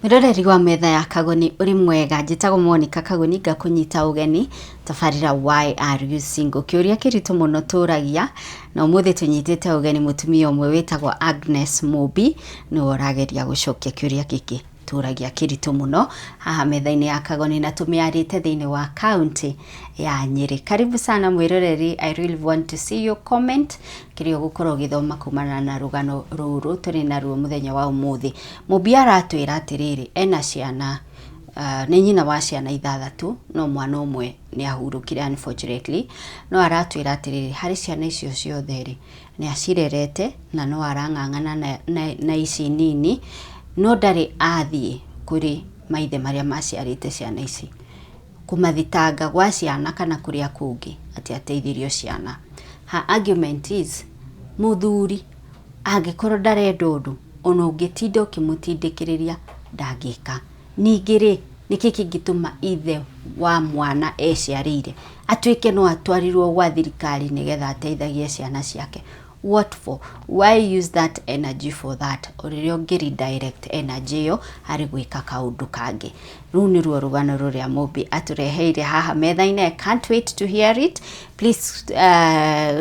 Mwĩroreri wa metha ya Kagoni, ũrĩ mwega? Njĩtagwo Monica Kagoni, ngakũnyita ũgeni tabarĩra Why Are You Single, kĩũria kĩritũ mũno tũragia. Na ũmũthĩ tũnyitĩte ũgeni mũtumia ũmwe wĩtagwo Agnes Mũmbi, nĩwe ũrageria gũcokia kĩũria gĩkĩ tũragia kĩritũ mũno haha metha-inĩ ya Kagoni, na tũmĩarĩte thĩinĩ wa kaunti ya Nyĩrĩ. Karibu sana mwĩroreri, I really want to see your comment, kĩrĩa ũgũkorwo ũgĩthoma kumana na rũgano rũrũ tũrĩ naruo mũthenya wa ũmũthĩ. Mũmbi aratwĩra atĩrĩrĩ, ena ciana, nĩ nyina wa ciana ithathatũ, no mwana ũmwe nĩ ahurũkire unfortunately. No aratwĩra atĩrĩrĩ, harĩ ciana icio ciothe rĩ, nĩ acirerete na no arang'ang'ana na ici nini, no ndarĩ athiĩ kũrĩ maithe marĩa maciarĩte ciana ici kũmathitanga gwa ciana kana kũrĩa kũngĩ atĩ ateithirio ciana. Her argument is, mũthuri angĩkorwo ndarenda ũndũ, ona ũngĩtinda ũkĩmũtindĩkĩrĩria ndangĩka. Ningĩ rĩ, nĩkĩ kĩngĩtũma ithe wa mwana eciarĩire atuĩke no atwarirwo gwa thirikari nĩgetha ateithagie ciana ciake? What for? Why use that energy for that, o rĩrĩa ũngĩ redirect energy ĩyo harĩ gwĩka kaũndũ kangĩ? Rũu nĩruo rũgano rũrĩa Mũmbi atũreheire haha metha-inĩ. I can't wait to hear it. Please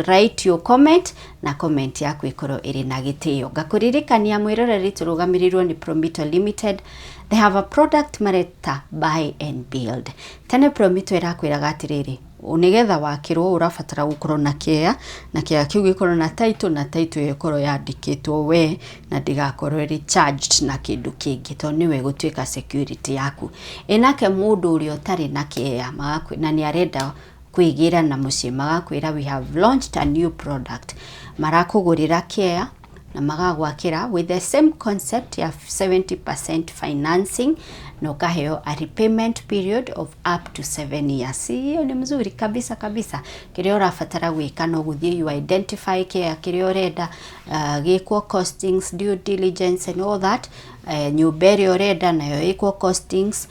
write your comment, na comment yaku ĩkorwo ĩrĩ na gĩtĩo. Ngakũririkania mwĩroreri, tũrũgamĩrĩirwo nĩ Promito Limited. They have a product mareta Buy and Build. Tene Promito ĩrakwĩraga atĩrĩrĩ, nĩgetha wakĩrwo ũrabatara gũkorwo na kĩea, na kĩea kĩu gĩkorwo na title, na title ĩyo ĩkorwo yandĩkĩtwo we na ndĩgakorwo ĩrĩ charged na kĩndũ kĩngĩ, tondũ nĩwe gũtuĩka security yaku. Ĩnake mũndũ ũrĩa ũtarĩ na kĩea na nĩ arenda kwĩgĩra na mũciĩ, magakwĩra, "We have launched a new product." Marakũgũrĩra kĩea na magagwakĩra with the same concept ya 70% financing, na ũkaheo a repayment period of up to 7 years. Hiyo ni mzuri kabisa kabisa. Kĩrĩa ũrabatara gwĩka no gũthiĩ you identify kĩa kĩrĩa ũrenda, gĩkwo costings, due diligence and all that. Nyũmba ĩrĩa ũrenda nayo ĩkwo costings,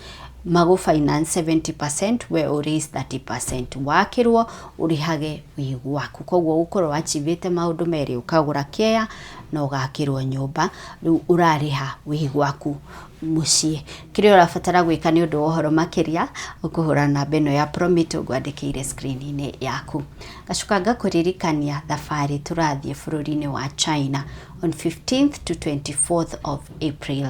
magũ finance 70%, we ũraise 30%, wakĩrwo ũrĩhage wĩ gwaku. Koguo ũgũkorwo wachivĩte maũndũ merĩ, ũkagũra kĩea na ũgakĩrwo nyũmba, rĩu ũrarĩha wĩ gwaku mũciĩ. Kĩrĩa ũrabatara gwĩka nĩ ũndũ wa ũhoro makĩria, ũkũhũra namba ĩno ya Promito ngwandĩkĩire screen-inĩ yaku. Ngacoka ngakũririkania thabarĩ tũrathiĩ bũrũri-inĩ wa China on 15th to 24th of April.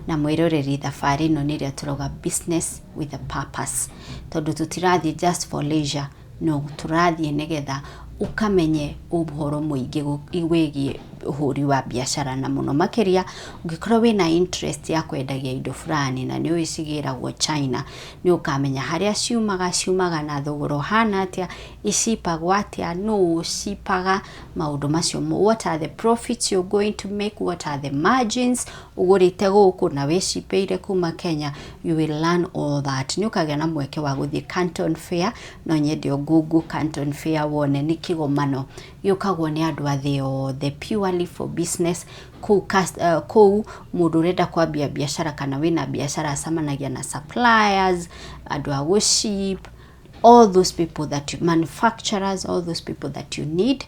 Na mwĩroreri, thabarĩ ĩno nĩ ĩrĩa tũrauga business with a purpose, tondũ tũtirathiĩ just for leisure, no tũrathiĩ nĩgetha ũkamenye ũhoro mũingĩ wĩgiĩ ũhũri wa biacara, na mũno makĩria ũngĩkorwo wĩna interest ya kwendagia indo fulani na nĩ ũĩ cigĩragwo China, nĩ ũkamenya harĩa ciumaga, ciumaga na thogora ũhana atĩa, icipagwo atĩa, nũ ũcipaga, maũndũ macio, what are the profits you're going to make, what are the margins ũgũrĩte gũkũ na wĩcipĩire kuma Kenya. You will learn all that. Nĩ ũkagĩa na mweke wa gũthiĩ Canton Fair. No nyende ũngungu Canton Fair wone nĩ kĩgomano gĩũkagwo nĩ andũ a thĩ yothe purely for business. Kũu kũu mũndũ ũrenda kwambia biacara kana wĩna biacara acemanagia na suppliers, andũ a gũship, all those people that you, manufacturers, all those people that you need,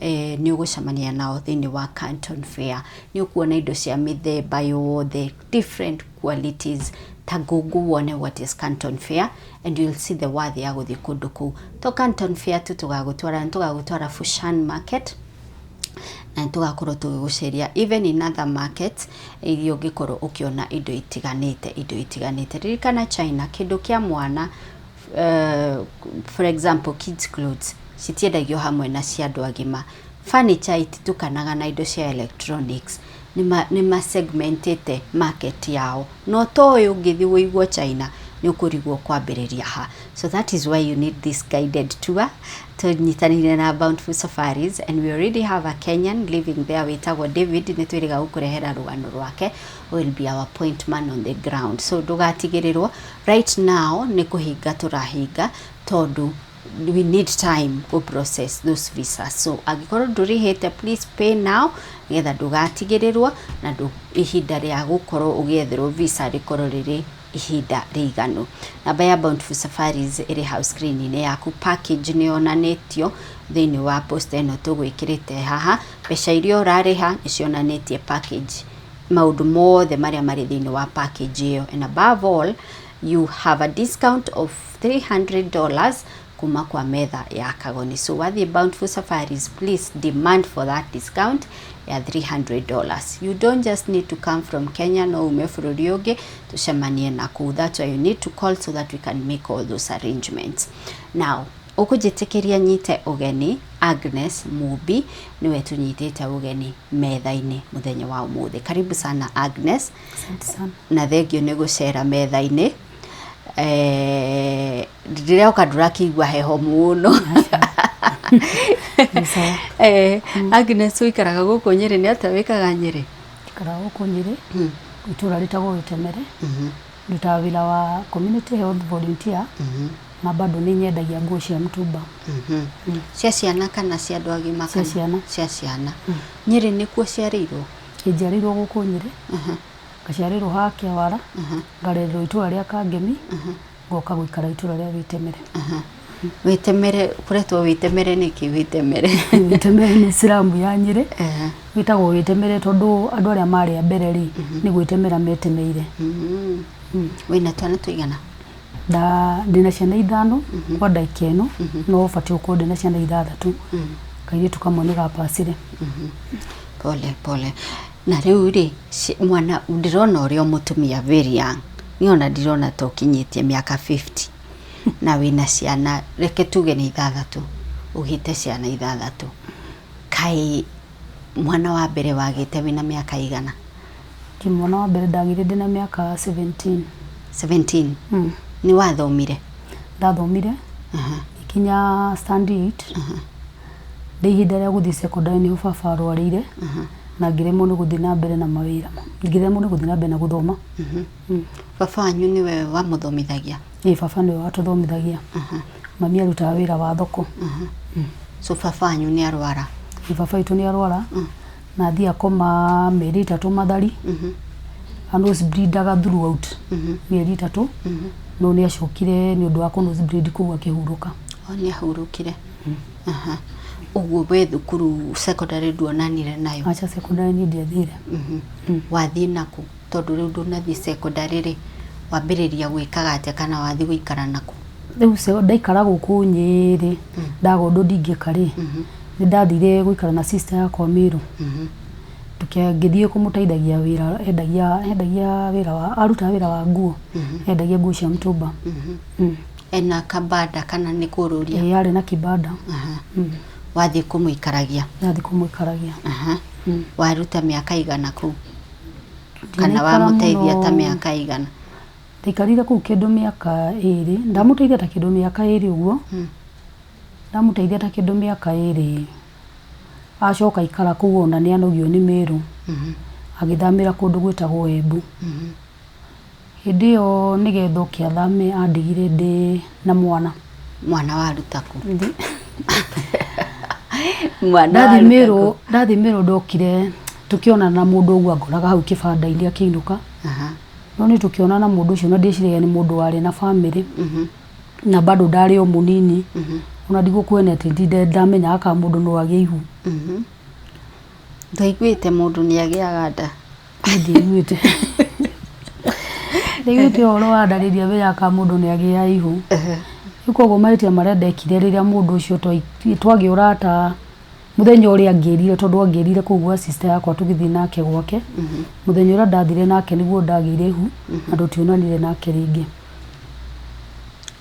nĩ ũgũcemania nao thĩinĩ wa Canton Fair. Nĩ ũkuona indo cia mĩthemba yothe, different qualities. Ta google wone what is Canton Fair and you'll see the worth ya gũthiĩ kũndũ kũu. To Canton Fair tu tũgagũtwara, nĩ tũgagũtwara Fushan Market, na nĩ tũgakorwo tũgĩgũceria even in other markets iria ũngĩkorwo ũkĩona indo itiganĩte, indo itiganĩte. Ririkana China, kĩndũ kĩa mwana, for example kids clothes, citiendagio hamwe na cia andũ agima. Furniture ititukanaga na indo cia electronics. Nĩ segmentĩte market yao, no to ũyũ ũngĩthiĩ wĩiguo China nĩ ũkũrigwo kwambĩrĩria ha. So that is why you need this guided tour tũnyitanĩire na Bountiful Safaris, and we already have a Kenyan living there wĩtagwo David. Nĩ twĩrĩga gũkũrehera rũgano rwake, who will be our point man on the ground. So ndũgatigĩrĩrwo. Right now nĩ kũhinga tũrahinga, tondũ we need time go process those visas. So angĩkorwo ndũrĩhĩte, please pay now nĩgetha ndũgatigĩrĩrwo na ihinda rĩa gũkorwo ũgĩetherwo visa rĩkorwo rĩrĩ ihinda rĩiganu. Namba ya Bountiful Safaris ĩrĩ hau screen-inĩ yaku. Package nĩ yonanĩtio thĩinĩ wa post ĩno tũgwĩkĩrĩte haha. Mbeca iria ũrarĩha nĩ cionanĩtie package. Maũndũ mothe marĩa marĩ thĩinĩ wa package ĩyo, and above all you have a discount of $300 kuma kwa metha ya Kagoni. So wathiĩ Bountiful Safaris, please demand for that discount ya $300. You don't just need to come from Kenya, no ume bũrũri ũngĩ tũcemanie naku. That's why you need to call so that we can make all those arrangements. Now ũkũnjĩtĩkĩria nyite ũgeni Agnes Mumbi, nĩwe tũnyitĩte ũgeni metha-inĩ mũthenya wa ũmũthĩ. Karibu sana, Agnes. Asante sana. Na thengio nĩ gũcera metha-inĩ. Ndĩroka ndũrakĩigua heho mũno. Nĩ sawa. Agnes, ũikaraga gũkũ Nyĩrĩ, nĩ atĩa wĩkaga Nyĩrĩ? Njikaraga gũkũ Nyĩrĩ, itũũra rĩtagwo Gĩtemere. Ndutaga wĩra wa community health volunteer na bado nĩ nyendagia nguo cia mtumba. Cia ciana kana cia andũ agima? Cia Kana? ciana. Cia ciana. Nyĩrĩ nĩkuo ciarĩirwo? Njiarĩirwo gũkũ Nyĩrĩ, ngaciarĩrwo haha Kĩawara, ngarererwo itũũra rĩa Kangemi, ngoka gũikara itũũra rĩa Gĩtemere. Wĩtemere kũretwo Wĩtemere nĩkĩ, Wĩtemere? Gĩtemere nĩ slum ya Nyĩrĩ. Wĩtagwo Wĩtemere tondũ andũ arĩa marĩ a mbere rĩ, nĩ gwĩtemera metemeire. Wĩna twana tũigana? Ndĩna ciana ithano kwa ndagĩka ĩno, no batiĩ gũkorwo ndĩna ciana ithathatũ. Kairĩtu kamwe nĩ gapacire. Pole pole. Na rĩu rĩ, mwana ndĩrona ũrĩ o mũtumia very young, niĩ ona ndirona ta ũkinyĩtie mĩaka 50, na wĩna ciana, reke tuge nĩ ithathatũ, ũgĩte ciana ithathatũ. Kaĩ mwana wa mbere wagĩte wĩna mĩaka igana? Ki mwana wa mbere ndagĩire ndĩna mĩaka 17. 17? Nĩ wathomire? Ndathomire nginya standard 8. Ndĩ ihinda rĩa gũthiĩ secondary nĩho baba arwarĩire na ngĩremwo nĩ gũthiĩ na mbere na mawĩra, ngĩremwo nĩ gũthiĩ na mbere na gũthoma. Baba wanyu nĩwe wamũthomithagia? Ĩĩ, baba nĩwe watũthomithagia. Mami arutaga wĩra wa thoko. So baba wanyu nĩ arwara? Ĩĩ, baba witũ nĩ arwara na athiĩ akoma mĩeri 3 Mathari, anosebleedaga throughout mĩeri 3, no nĩ acokire nĩ ũndũ wa kũnosebleed kũu akĩhurũka. O nĩ ahurũkire. Aha. Ũguo we thukuru secondary nduonanire nayo? Acha, secondary niĩ ndiathire. Wathiĩ naku, tondũ rĩu ndũnathiĩ secondary rĩ, wambĩrĩria gwĩkaga atĩa kana wathiĩ gũikara naku? Rĩu ndaikara gũkũ Nyĩrĩ, ndaga ũndũ ndingĩka rĩ, nĩ ndathire gũikara na sister yakwa Mĩrũ. Ngĩthiĩ kũmũteithagia wĩra, endagia wĩra wa, arutaga wĩra wa nguo, endagia nguo cia mtumba. Ena kabanda kana nĩ kũrũria? Ĩĩ, arĩ na kibanda. Wathiĩ kũmũikaragia? Ndathiĩ kũmũikaragia. Waruta mĩaka igana kũu kana Ndinaikara wamũteithia ta mũno. mĩaka igana? Ndaikarire kũu kĩndũ mĩaka 2, ndamũteithia ta kĩndũ mĩaka 2 ũguo. Ndamũteithia ta kĩndũ mĩaka 2, acoka aikara kũu ona nĩ anogio nĩ Mĩrũ, agĩthamĩra kũndũ gwĩtagwo Embu. Hĩndĩ ĩyo nĩgetha oke athame andigire ndĩ na mwana. Mwana waruta kũ? Mwana Ndathiĩ waruta Mĩrũ kũ? Ndathiĩ Mĩrũ ndokire tũkĩonana na mũndũ ũguo angoraga hau kĩbanda-inĩ akĩinũka. No nĩ tũkĩonana na mũndũ ũcio na ndĩciragia nĩ mũndũ warĩ na bamĩrĩ na bado ndarĩ o mũnini, ona ndigũkuona atĩ ndinde ndamenyaga kana mũndũ no agĩe ihu. Ndwaiguĩte mũndũ nĩ agĩaga nda? Niĩ ndiaiguĩte ũhoro wa nda rĩrĩa menyaga kana mũndũ nĩ agĩaga ihu. Rĩu koguo mahĩtia marĩa ndekire rĩrĩa mũndũ ũcio twagĩa ũrata, mũthenya ũrĩa angĩrire, tondũ angĩrire kũu gwa sister yakwa tũgĩthiĩ nake gwake, mũthenya ũrĩa ndathire nake nĩguo ndagĩire ihu na tũtionanire nake rĩngĩ.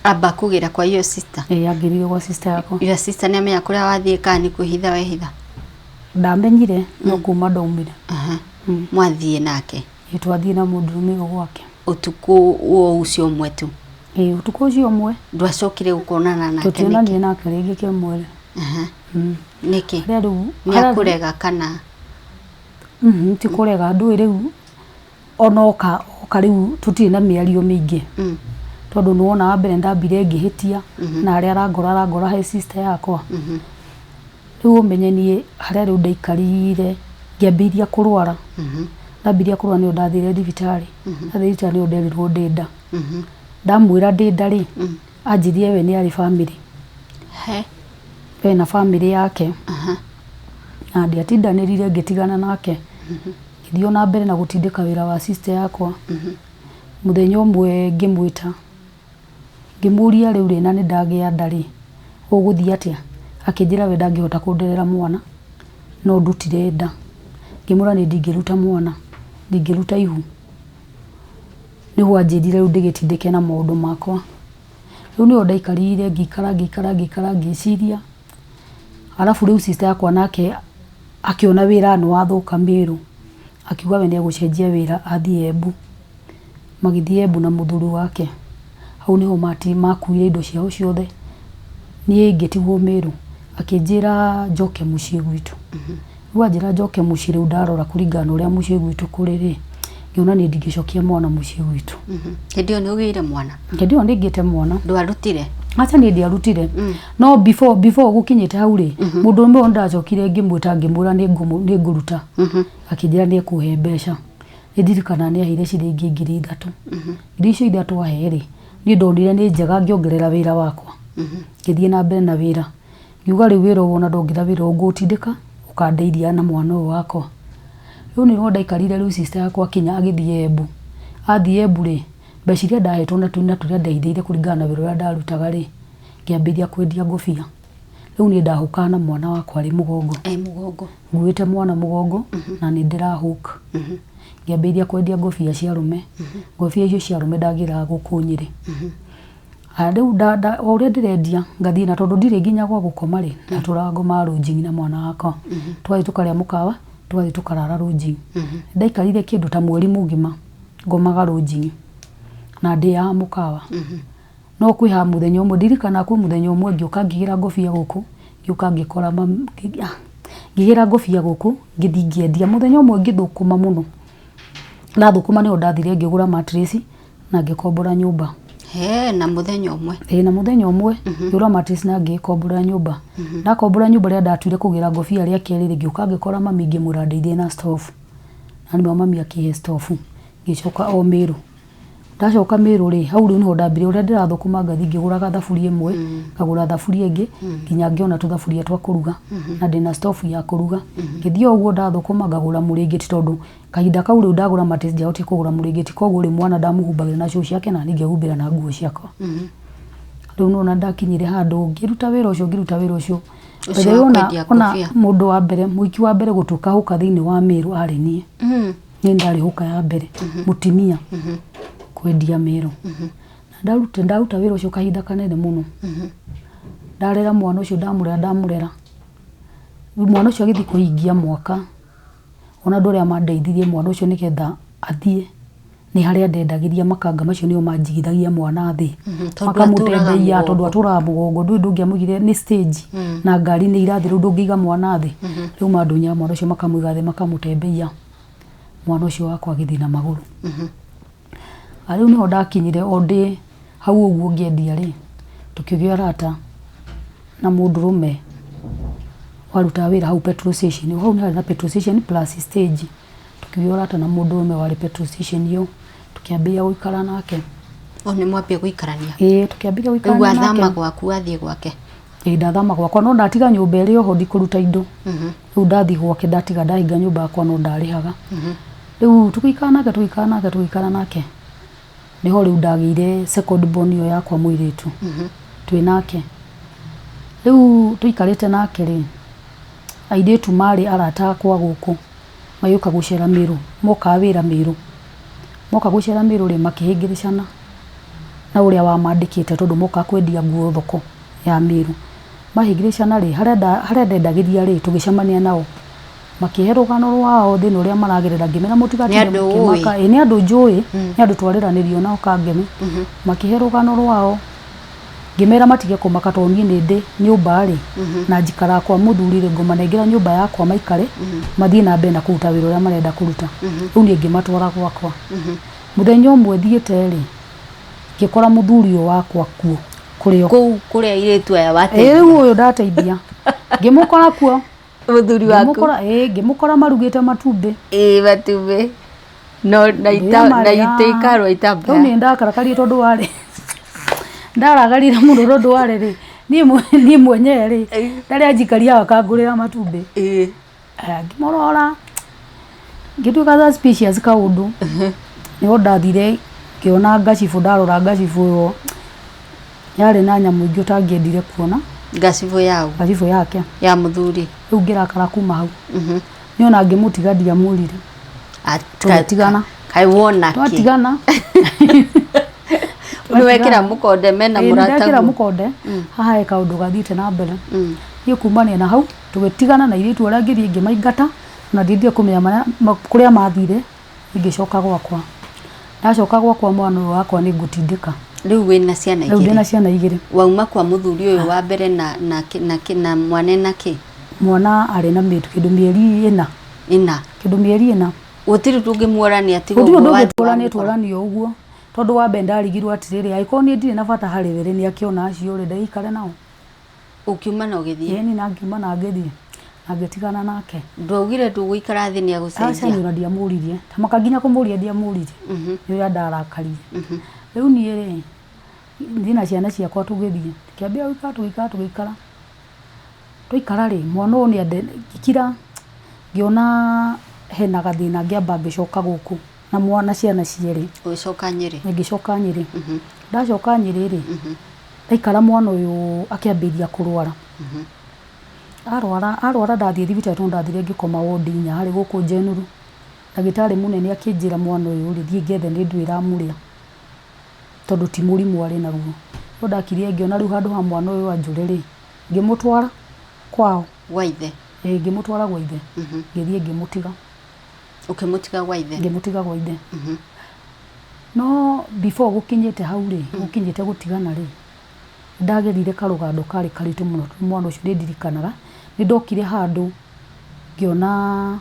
Amba kũgĩra kwa your sister? Ĩĩ, angĩrire gwa sister yakwa. Your sister nĩ amenya kũrĩa wathiĩ kana nĩ kwĩhitha wehitha? Ndamenyire no kuma ndaumire. Mwathiĩ nake? Ĩĩ, twathiĩ na mũndũrũme ũyũ gwake. Ũtukũ o ũcio ũmwe tu? Ĩĩ, ũtukũ ũcio ũmwe. Ndwacokire gũkonana nake nĩkĩ? Tũtionanire nake rĩngĩ kĩmwere. Nĩkĩ? Harĩa rĩu Nĩ akũrega kana? Ti kũrega, ndũĩ rĩu ona oka oka rĩu tũtirĩ na mĩario mĩingĩ, tondũ nĩ wona wa mbere ndambire ngĩhĩtia na harĩa arangora arangora he sister yakwa. Rĩu ũmenye niĩ harĩa rĩu ndaikarire ngĩambĩrĩria kũrwara. Ndambĩrĩria kũrwara nĩyo ndathire thibitarĩ. Ndathiĩ thibitarĩ nĩyo nderirwo ndĩ nda. Ndamwĩra ndĩ nda rĩ, anjĩrire we nĩ arĩ bamĩrĩ. He? We na bamĩrĩ yake. Na ndiatindanĩrire, ngĩtigana nake. Ngĩthiĩ ona mbere na gũtindĩka wĩra wa sister yakwa. Mũthenya ũmwe ngĩmwĩta, ngĩmũria, rĩu rĩ, na nĩ ndagĩa nda rĩ, ũgũthiĩ atĩa? Akĩnjĩra we ndangĩhota kũnderera mwana no ndutire nda. Ngĩmwĩra niĩ ndingĩruta mwana, ndingĩruta ihu. Nĩguo anjĩrire rĩu ndĩgĩtindĩke na maũndũ makwa. Rĩu nĩho ndaikarire, ngĩikara, ngĩikara, ngĩikara, ngĩciria. Arabu rĩu sister yakwa nake akĩona wĩra nĩ wathũka Mĩrũ, akiuga we nĩ egũcenjia wĩra athiĩ Embu. Magĩthiĩ Embu na mũthuri wake. Hau nĩho makuire indo ciao ciothe. Niĩ ngĩtigwo Mĩrũ. Akĩnjĩra njoke mũciĩ gwitũ. Rĩu anjĩra njoke mũciĩ, rĩu ndarora kũringana na ũrĩa mũciĩ gwitũ kũrĩ rĩ, ngĩona niĩ ndingĩcokia mwana mũciĩ gwitũ. Hĩndĩ ĩyo nĩ ũgĩire mwana? Hĩndĩ ĩyo nĩ ngĩte mwana. Ndwarutire? Aca, niĩ ndiarutire. No before gũkinyĩte hau rĩ, mũndũrũme ũyũ ndacokire ngĩmwĩta, ngĩmwĩra nĩ ngũruta. Akĩnjĩra nĩ ekũhe mbeca. Nĩ ndirikanaga nĩ aheire ciringi 3,000. 3,000 ahe rĩ, niĩ ndonire nĩ njega, ngĩongerera wĩra wakwa. Ngĩthiĩ na mbere na wĩra. Ngiuga rĩu wĩra ũyũ ona ndongerera wĩra ũyũ ngũũtindĩka ũkandeithia na mwana ũyũ wakwa. Rĩu nĩho ndaikarire, rĩu sister yakwa akinya agĩthiĩ Embu. Athiĩ Embu rĩ, mbeca iria ndahetwo na tũrĩa ndeithĩire kũringana na wĩra ũrĩa ndarutaga rĩ, ngĩambĩrĩria kwendia ngũbia. Rĩu niĩ ndahũkaga na mwana wakwa arĩ mũgongo. E mũgongo. Nguĩte mwana mũgongo na nĩ ndĩrahũka. Ngĩambĩrĩria kwendia ngũbia cia arũme. Ngũbia icio cia arũme ndagĩraga gũkũ Nyĩrĩ. Rĩu o ũrĩa ndĩrendia ngathiĩ, na tondũ ndirĩ nginya gwa gũkoma rĩ, ndatũraga ngomaga lodging na mwana wakwa. Tũgathiĩ tũkarĩa mũkawa, tũgathiĩ tũkarara lodging. Ndaikarire kĩndũ ta mweri mũgima ngomaga lodging na ndĩaga mũkawa. No kwĩ ha mũthenya ũmwe ndirikanaga, kwĩ mũthenya ũmwe ngĩũka ngĩgĩra ngũbia gũkũ, ngĩũka ngĩkora ngĩgĩra ngũbia gũkũ, ngĩthiĩ ngĩendia. Mũthenya ũmwe ngĩthũkũma mũno. Ndathũkũma nĩho ndathire ngĩgũra mattress na ngĩkombora nyũmba. He na mũthenya ũmwe? Ĩĩ, na mũthenya ũmwe ngĩgũra mattress na ngĩkombora nyũmba. Ndakombora nyũmba, rĩrĩa ndatuire kũgĩra ngũbia rĩa kerĩ rĩ, ngĩũka ngĩkora mami, ngĩmwĩra ndeithie na stove. Na nĩma mami akĩhe stove, ngĩcoka o Mĩrũ. Ndacoka Mĩrũ rĩ, hau rĩu nĩho ndambirie ũrĩa ndĩrathũkũma, ngathiĩ ngĩgũraga thaburia ĩmwe, ngagũra thaburia ĩngĩ, nginya ngĩona tũthaburia twa kũruga na ndĩna stove ya kũruga. Ngĩthiĩ o ũguo ndathũkũma, ngagũra mũrĩngĩti, tondũ kahinda kau rĩu ndagũra mattress ndiahotire kũgũra mũrĩngĩti, koguo rĩ, mwana ndamũhumbagĩra na cũcũ ciake na niĩ ngehumbĩra na nguo ciakwa. Rĩu nĩwona ndakinyire handũ ngĩruta wĩra ũcio, ngĩruta wĩra ũcio. Ũcio wa Ona kwendia ona ngũbia. Mũndũ wa mbere, mũiki wa mbere gũtuĩka hũka thĩinĩ wa Mĩrũ arĩ niĩ. Niĩ ndarĩ hũka ya mbere mũtimia kwendia Mĩrũ. Na ndaruta wĩra ũcio kahinda kanene mũno. Ndarera mwana ũcio, ndamũrera, ndamũrera. Rĩu mwana ũcio agĩthiĩ kũhingia mwaka, ona andũ arĩa mandeithirie mwana ũcio nĩgetha athiĩ, nĩ harĩa ndendagĩria makanga macio, nĩo manjigithagia mwana thĩ. Tondũ atũraga Makamũtembeia tondũ mũgongo. Atũraga mũgongo, ndũĩ ndũngĩamũigire nĩ stage na ngari nĩ irathiĩ, rĩu ndũngĩiga mwana thĩ. Rĩu mandunyaga mwana ũcio makamũiga thĩ, makamũtembeia mwana ũcio wakwa agĩthiĩ na magũrũ. Na rĩu nĩho ndakinyire o ndĩ hau ũguo ngĩendia rĩ, tũkĩgĩa arata na mũndũrũme warutaga wĩra hau petrol station. Hau nĩ harĩ na petrol station plus stage. Tũkĩgĩa ũrata na mũndũrũme warĩ petrol station ĩyo, tũkĩambĩrĩria gũikara nake. O nĩ mwambia gũikarania? Ĩĩ, tũkĩambĩrĩria Rĩu gũikarania nake. wathama gwaku wathiĩ gwake? Ĩĩ, ndathama gwakwa no ndatiga nyũmba ĩrĩ oho, ndikũruta indo. Rĩu ndathiĩ gwake, ndatiga ndahinga nyũmba yakwa no ndarĩhaga. Rĩu tũgĩikara nake, tũgĩikara nake, tũgĩikara nake, nĩho rĩu ndagĩire second born ĩyo yakwa mũirĩtu twĩ nake. Rĩu tũikarĩte nake rĩ, airĩtu marĩ arata akwa gũkũ magĩũka gũcera Mĩrũ, mokaga wĩra Mĩrũ. Moka gũcera Mĩrũ rĩ, makĩhĩngĩrĩcana na ũrĩa wamandĩkĩte, tondũ mokaga kwendia nguo thoko ya Mĩrũ. Mahĩngĩrĩcana rĩ, harĩa ndendagĩria rĩ, tũgĩcemania nao, makĩhe rũgano rwao thĩna ũrĩa maragerera. Ngĩmera mũtigatinde Nĩ andũ mũkĩmaka. Ĩĩ, nĩ andũ njũĩ, nĩ andũ twareranĩrio nao Kangemi. Makĩhe rũgano rwao, ngĩmera matige kũmaka, tondũ niĩ nĩ ndĩ nyũmba rĩ, na njikaraga kwa mũthuri rĩ, ngũmanengera nyũmba yakwa maikare, mathiĩ na mbere na kũruta wĩra ũrĩa marenda kũruta. Rĩu niĩ ngĩmatwara gwakwa. Mũthenya ũmwe thiĩte rĩ, ngĩkora mũthuri ũyũ wakwa kuo kũrĩ o. Kũu kũrĩa airĩtu aya Ĩĩ, wateithia? Rĩu ũyũ ndateithia, ngĩmũkora kuo. Mũthuri waku? Ngĩmũkora, ĩĩ, ngĩmũkora marugĩte matumbĩ. Ĩĩ, matumbĩ no na ita na itĩ ikarwo Rĩu itambaya. Nĩ ndakarakarie, tondũ warĩ ndaragarire mũno, tondũ warĩ rĩ, niĩ mwenyewe rĩ, ndarĩ anjikaria akangũrĩra matumbĩ. Aya, ngĩmũrora. Ngĩtuĩka suspicious kaũndũ. Nĩho ndathire ngĩona ngacibũ, ndarora ngacibũ ĩyo yarĩ na nyamũ ingĩ ũtangĩendire kuona. Ngacibũ yaũ? Ngacibũ yake. Ya mũthuri. Rĩu ngĩrakara kuma hau. Niĩ ona ngĩmũtiga ndiamwĩrire. Tũgĩtigana. Kaĩ wona kĩ? Twatigana. Nĩ wekĩra mũkonde mena Ĩĩ, mũrataguo. nĩndekĩra mũkonde. Haha he kaũndũ gathiĩte na mbere. Niĩ kumania na hau tũgĩtigana na airĩtu arĩa ngĩthiĩ ngĩmaingata na ndiendire kũmenya kũrĩa mathire, ngĩcoka gwakwa. Ndacoka gwakwa mwana ũyũ wakwa nĩ ngũtindĩka. Rĩu wĩna ciana Rĩu ndĩna igĩrĩ. ciana igĩrĩ. Wauma kwa mũthuri ũyũ wa mbere na mwana ena kĩ? Mwana arĩ na kĩndũ mĩeri ĩna. Ĩna. Kĩndũ mĩeri ĩna. Gũtirĩ ũndũ ũngĩmuorania tiga Gũtirĩ ũguo ũndũ wathiĩ ũngĩtũrania wamũkora. tũranio ũguo. Tondũ wa mbere ndarigirwo atĩrĩrĩ, angĩkorwo niĩ ndirĩ na bata harĩ we rĩ, nĩ akĩona acio rĩ, ndagĩikare nao. Ũkiuma na ũgĩthiĩ? Ĩni, na ngiuma na ngĩthiĩ. Na ngĩtigana nake. Ndwaugire ndũgũikara thĩ nĩ Aca agũcenjia? niĩ ona ndiamũririe. Tamaka nginya kũmũria ndiamũririe. Nĩ ũrĩa ndarakarire. Rĩu niĩ rĩ, niĩ na ciana ciakwa tũgĩthiĩ. Tũkĩambia gũikara tũgĩikara tũgĩikara. Twaikara rĩ, mwana ũyũ nĩ ngĩkira ngĩona hena gathĩna ngĩamba ngĩcoka gũkũ na mwana ciana cierĩ. Ũgĩcoka Nyĩrĩ? Ngĩcoka Nyĩrĩ. Ndacoka Nyĩrĩ rĩ, ndaikara mwana ũyũ akĩambĩrĩria kũrwara. Arwara arwara ndathiĩ thibitarĩ tondũ ndathire ngĩkoma wodi inya harĩ gũkũ Njenũru. Ndagĩtarĩ mũnene akĩnjĩra mwana ũyũ rĩ, thiĩ ngethe nĩ ndũ ĩramũrĩa tondũ ti mũrimũ arĩ naguo. No ndakire ngĩona rĩu handũ ha mwana ũyũ anjũre rĩ, ngĩmũtwara kwao. Gwa ithe? Ĩĩ, ngĩmũtwara gwa ithe. Ngĩthiĩ ngĩmũtiga. Ũkĩmũtiga gwa ithe? Ngĩmũtiga gwa ithe. No before gũkinyĩte hau rĩ, gũkinyĩte gũtigana rĩ, ndagerire karũgando karĩ karitũ mũno tondũ mwana ũcio nĩ ndirikanaga. Nĩ ndokire handũ ngĩona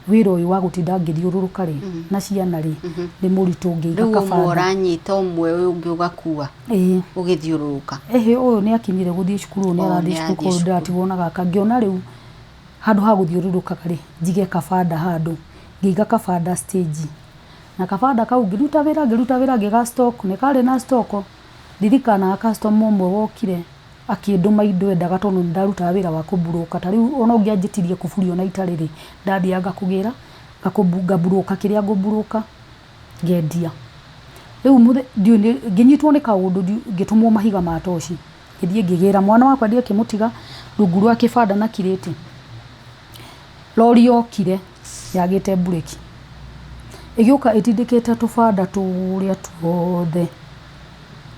wĩra ũyũ wa gũtinda ngĩthiũrũrũka rĩ, na ciana rĩ, nĩ mũritũ ngĩiga Rĩu ũmwe kabanda. ũranyita ũmwe, ũyũ ũngĩ ũgakua. Ĩĩ. Ũgĩthiũrũrũka. Ĩhĩ, ũyũ nĩ akinyire gũthiĩ cukuru, ũyũ nĩ Oh, arathiĩ nĩ cukuru, arathiĩ koguo cukuru. ndĩratigwo na gaka. Ngĩona rĩu handũ ha gũthiũrũrũkaga rĩ, njige kabanda handũ. Ngĩiga kabanda stage. Na kabanda kau ngĩruta wĩra ngĩruta wĩra ngĩga stock, nĩ karĩ na stock. Ndirikanaga customer ũmwe wokire akĩndũma indo endaga tondũ nĩ ndarutaga wĩra wa kũmburũka. Ta rĩu ona ũngĩanjĩtirie kuburi ona itarĩ rĩ, ndathiaga ngakũgĩra, ngamburũka kĩrĩa ngũmburũka ngendia. Rĩu ndiũĩ ngĩnyitwo nĩ kaũndũ ngĩtũmwo mahiga ma toci. Ngĩthiĩ ngĩgĩra mwana wakwa ndiakĩmũtiga rungu rwa kĩbanda na kirĩti. Rori yokire yagĩte mburĩki. Ĩgĩũka ĩtindĩkĩte tũbanda tũrĩa tuothe.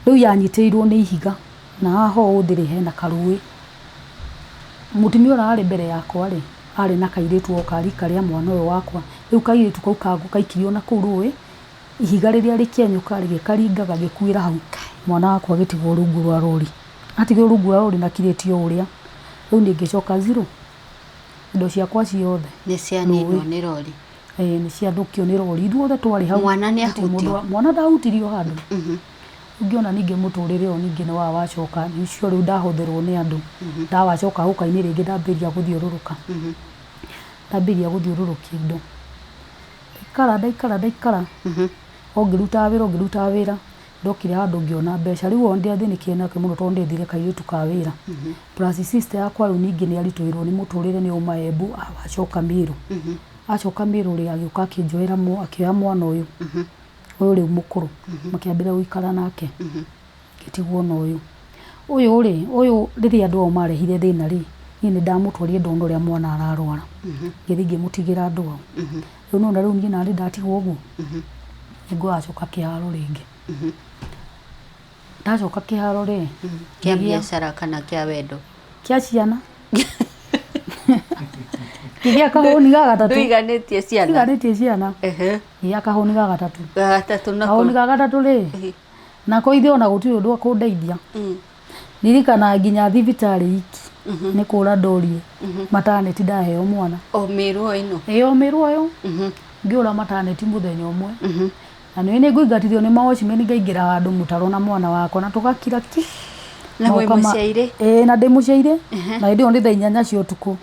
Rĩu yanyitĩrĩirwo nĩ ihiga na haha ũũ thĩ rĩ hena karũĩ. Mũtumia ũrĩa arĩ mbere yakwa rĩ, arĩ na kairĩtu o ka rika rĩa mwana ũyũ wakwa. Rĩu kairĩtu kau kaikirio na kũu rũĩ, ihiga rĩrĩa rĩkĩenyũka rĩgĩkaringa gagĩkuĩra hau. Mwana wakwa agĩtigwo rungu rwa rori. Atigwo rungu rwa rori na kirĩti o ũrĩa. Rĩu niĩ ngĩcoka zero. Indo ciakwa ciothe. Nĩ cianinwo nĩ rori? Ĩĩ, nĩ ciathũkio nĩ rori. Ithuothe twarĩ hau. Mwana nĩ ahutio? Mwana ndahutirio handũ. Ngĩona ningĩ mũtũrĩre ũyũ ningĩ nĩ wa wacoka, nĩ ũcio rĩu ndahũthĩrwo nĩ andũ. Ndawacoka hũka-inĩ rĩngĩ ndambĩrĩria gũthiũrũrũka. Ndambĩrĩria gũthiũrũrũkia indo. Ndaikara ndaikara ndaikara, o ngĩrutaga wĩra o ngĩrutaga wĩra, ndokire handũ ngĩona mbeca. Rĩu o ndiathĩnĩkire nakĩo mũno tondũ ndethire kairĩtu ka wĩra. Plus sister yakwa rĩu ningĩ nĩ aritũhĩirwo nĩ mũtũrĩre nĩ auma Embu acoka Mĩrũ. Acoka Mĩrũ rĩ, agĩũka akĩnjoera akĩoya mwana ũyũ, ũyũ rĩu mũkũrũ, makĩambĩrĩria gũikara nake. Ngĩtigwo na ũyũ. Ũyũ rĩ, ũyũ rĩrĩa andũ ao marehire thĩna rĩ, niĩ nĩ ndamũtwarire ndona ũrĩa mwana ararwara. Ngĩthiĩ ngĩmũtigĩra andũ ao. Rĩu nĩwona rĩu niĩ naniĩ ndatigwo ũguo, nĩngũgacoka kĩharo rĩngĩ. Ndacoka kĩharo rĩ, Kĩa biacara kana kĩa wendo? Kĩa ciana. Ngĩgĩa kahũni ga gatatũ. Ndũiganĩtie ciana? Ndiganĩtie ciana. Ngĩgĩa kahũni ga gatatũ. Ga gatatũ nako? Kahũni ga gatatũ rĩ, nako ithe ona gũtirĩ ũndũ akũndeithia. Ndirikanaga nginya thibitarĩ iki nĩ kũra ndorire maternity ndaheo mwana. O Mĩrũ o ĩno? Ĩĩ, o Mĩrũ ũyũ. Ngĩũra maternity mũthenya ũmwe. Na nĩ nĩngũingatithio nĩ ma watchman ngaingĩra handũ mũtaro na mwana wakwa na tũgakira ki. Na wĩ mũciaire? Ĩĩ, na ndĩ mũciaire. Na hĩndĩ ĩyo nĩ thaa inyanya cia ũtukũ.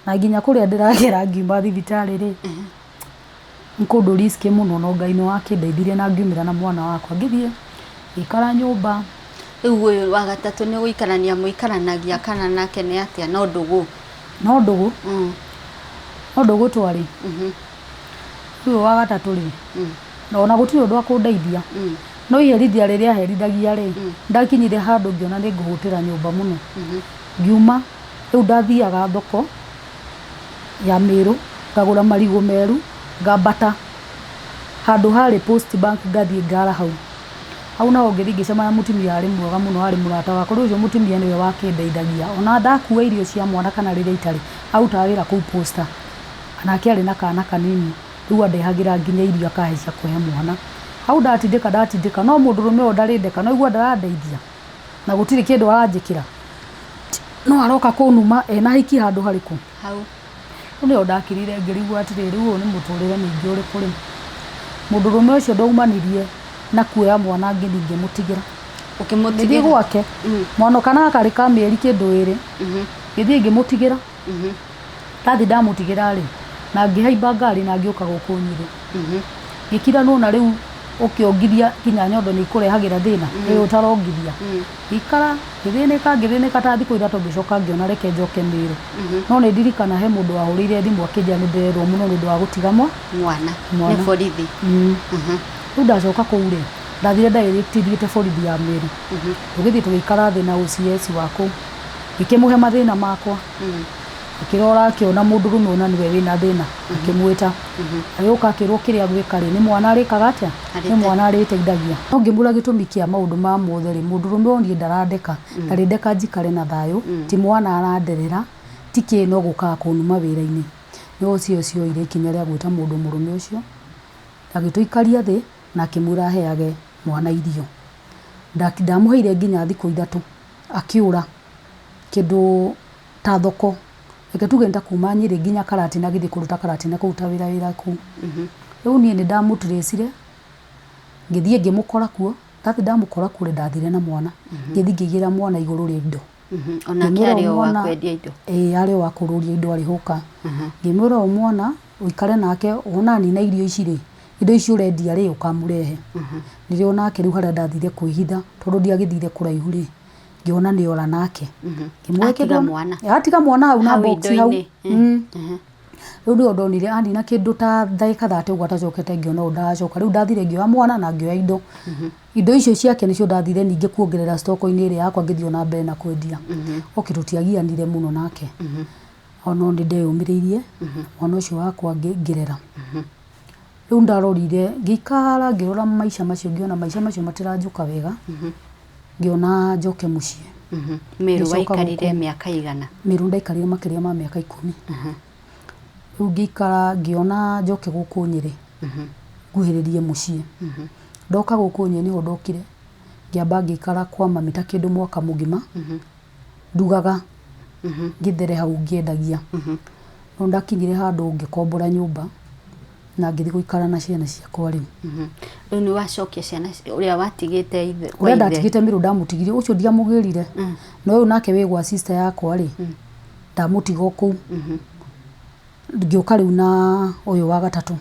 Na nginya kũrĩa ndĩragera ngiuma thibitarĩ rĩ, nĩ kũndũ risky mũno no Ngai nĩ wakĩndeithirie na ngiumĩra na mwana wakwa. Ngĩthiĩ ngĩikara nyũmba. Rĩu ũyũ wa gatatũ nĩ gũikarania mũikaranagia kana nake nĩ atĩa? No ndũgũ? No ndũgũ. No ndũgũ twarĩ. Rĩu ũyũ wa gatatũ rĩ, ona gũtirĩ ũndũ akũndeithia, no iherithia rĩrĩa aherithagia rĩ, ndakinyire handũ ngĩona nĩ ngũhũtĩra nyũmba mũno. Ngiuma, rĩu ndathiaga thoko ya Mĩrũ, ngagũra marigũ meru, ngambata handũ harĩ Post Bank ngathiĩ ngara hau. Hau naho ngĩthiĩ ngĩcemania na mũtumia arĩ mwega mũno arĩ mũrata wakwa, rĩu ũcio mũtumia nĩwe wakĩndeithagia. Ona ndakua irio cia mwana kana rĩrĩa itarĩ, arutaga wĩra kũu Posta. Nake arĩ na kana kanini, rĩu andehagĩra nginya irio akahe cia kũhe mwana. Hau ndatindĩka ndatindĩka, no mũndũrũme ũyũ ndarĩndeka, no aigua ndarandeithia na gũtirĩ kĩndũ aranjĩkĩra. No aroka kũnuma ena hiki handũ harĩkũ? Hau. Rĩu nĩho ndakirire ngĩrigwo atĩrĩrĩ, rĩu ũyũ nĩ mũtũrĩre ningĩ ũrĩkũ rĩ? Mũndũrũme ũcio ndaumanirie na kuoya mwana ngĩthiĩ ngĩmũtigĩra. Ũkĩmũtigĩra? Ngĩthiĩ gwake, mwana kana karĩ ka mĩeri kĩndũ ĩrĩ, ngĩthiĩ ngĩmũtigĩra. Ndathiĩ ndamũtigĩra rĩ, na ngĩhaimba ngari na ngĩũka gũkũ Nyĩrĩ. Ngĩkira nĩwona rĩu ũkĩongithia nginya nyondo nĩ ikũrehagĩra thĩna, rĩrĩa ũtarongithia. Ngĩikara, ngĩthĩnĩka ngĩthĩnĩka ta thikũ ithatũ ngĩcoka ngĩona reke njoke Mĩrũ. No nĩ ndirikana he mũndũ wahũrĩire thimũ akĩnjĩra nĩ ndĩrerwo mũno nĩ ũndũ wa gũtiga mwana. Nĩ borithi. Rĩu ndacoka kũu rĩ, ndathire direct thiĩte borithi ya Mĩrũ. Tũgĩthiĩ tũgĩikara thĩ na OCS wa kũu. Ngĩkĩmũhe mathĩna makwa. Akĩrora akĩona mũndũrũme ona nĩwe wĩna thĩna, akĩmwĩta. Agĩũka akĩrwo kĩrĩa agwĩka rĩ, nĩ mwana arĩkaga atĩa? Nĩ mwana arĩteithagia. No ngĩmwĩra gĩtũmi kĩa maũndũ maya mothe rĩ, mũndũrũme ũyũ niĩ ndarandeka, ndarĩndeka njikare na thayũ, ti mwana aranderera, ti kĩ no gũkaga kũnuma wĩra-inĩ. Nĩ OCS oire ikinya rĩa gwĩta mũndũ mũrũme ũcio, agĩtũikaria thĩ na akĩmwĩra aheage mwana irio. Ndamũheire nginya thikũ ithatũ, akĩũra kĩndũ ta thoko, reke tuge nĩ ta kuma Nyĩrĩ nginya Karatina agĩthiĩ kũruta Karatina kũruta wĩra wĩra kũu. Rĩu niĩ nĩ ndamũtracire, ngĩthiĩ ngĩmũkora kuo, ndathiĩ ndamũkora kuo rĩ, ndathire na mwana, ngĩthiĩ ngĩigĩrĩra mwana igũrũ rĩa indo. Onake arĩ o wa kwendia indo? Ĩĩ arĩ o wa kũrũria indo arĩ hũka. Ngĩmwĩra ũyũ mwana ũikare nake wona anina irio ici rĩ, indo ici ũrendia rĩ, ũkamũrehe. Nĩrĩo nake rĩu harĩa ndathire kwĩhitha tondũ ndiagĩthire kũraihu rĩ, ngĩona nĩ ora nake. Atiga mwana? Atiga mwana hau na box hau. Rĩu nĩho ndonire anina kĩndũ ta ndagĩka thate ũguo atacokete ngĩona ũyũ ndaracoka. Rĩu ndathire ngĩoya mwana na ngĩoya indo. Indo icio ciake nĩcio ndathire ningĩ kuongerera stock -inĩ ĩrĩa yakwa ngĩthiĩ ona mbere na kwendia. Okay tũtiagianire mũno nake. No nĩ ndeyũmĩrĩirie mwana ũcio wakwa ngĩrera. Rĩu ndarorire ngĩikara ngĩrora maica macio ngĩona maica macio matiranjũka wega, ngĩona njoke mũciĩ. Meru waikarire mĩaka igana? Meru ndaikarire makĩria ma mĩaka 10. Rĩu ngĩikara ngĩona njoke gũkũ Nyĩrĩ, nguhĩrĩrie mũciĩ. Ndoka gũkũ Nyĩrĩ nĩho ndokire, ngĩamba ngĩikara kwa mami ta kĩndũ mwaka mũgima, ndugaga, ngĩthere hau ngĩendagia. No ndakinyire handũ ngĩkombora nyũmba, na ngĩthiĩ gũikara na ciana ciakwa rĩu. Rĩu nĩ wacokia ciana ũrĩa watigĩte ithe? Ũrĩa ndatigĩte Mĩrũ ndamũtigire, ũcio ndiamũgĩrire. Na ũyũ nake wĩ gwa sister yakwa rĩ, ndamũtiga o kũu. Ngĩũka rĩu na ũyũ wa gatatũ.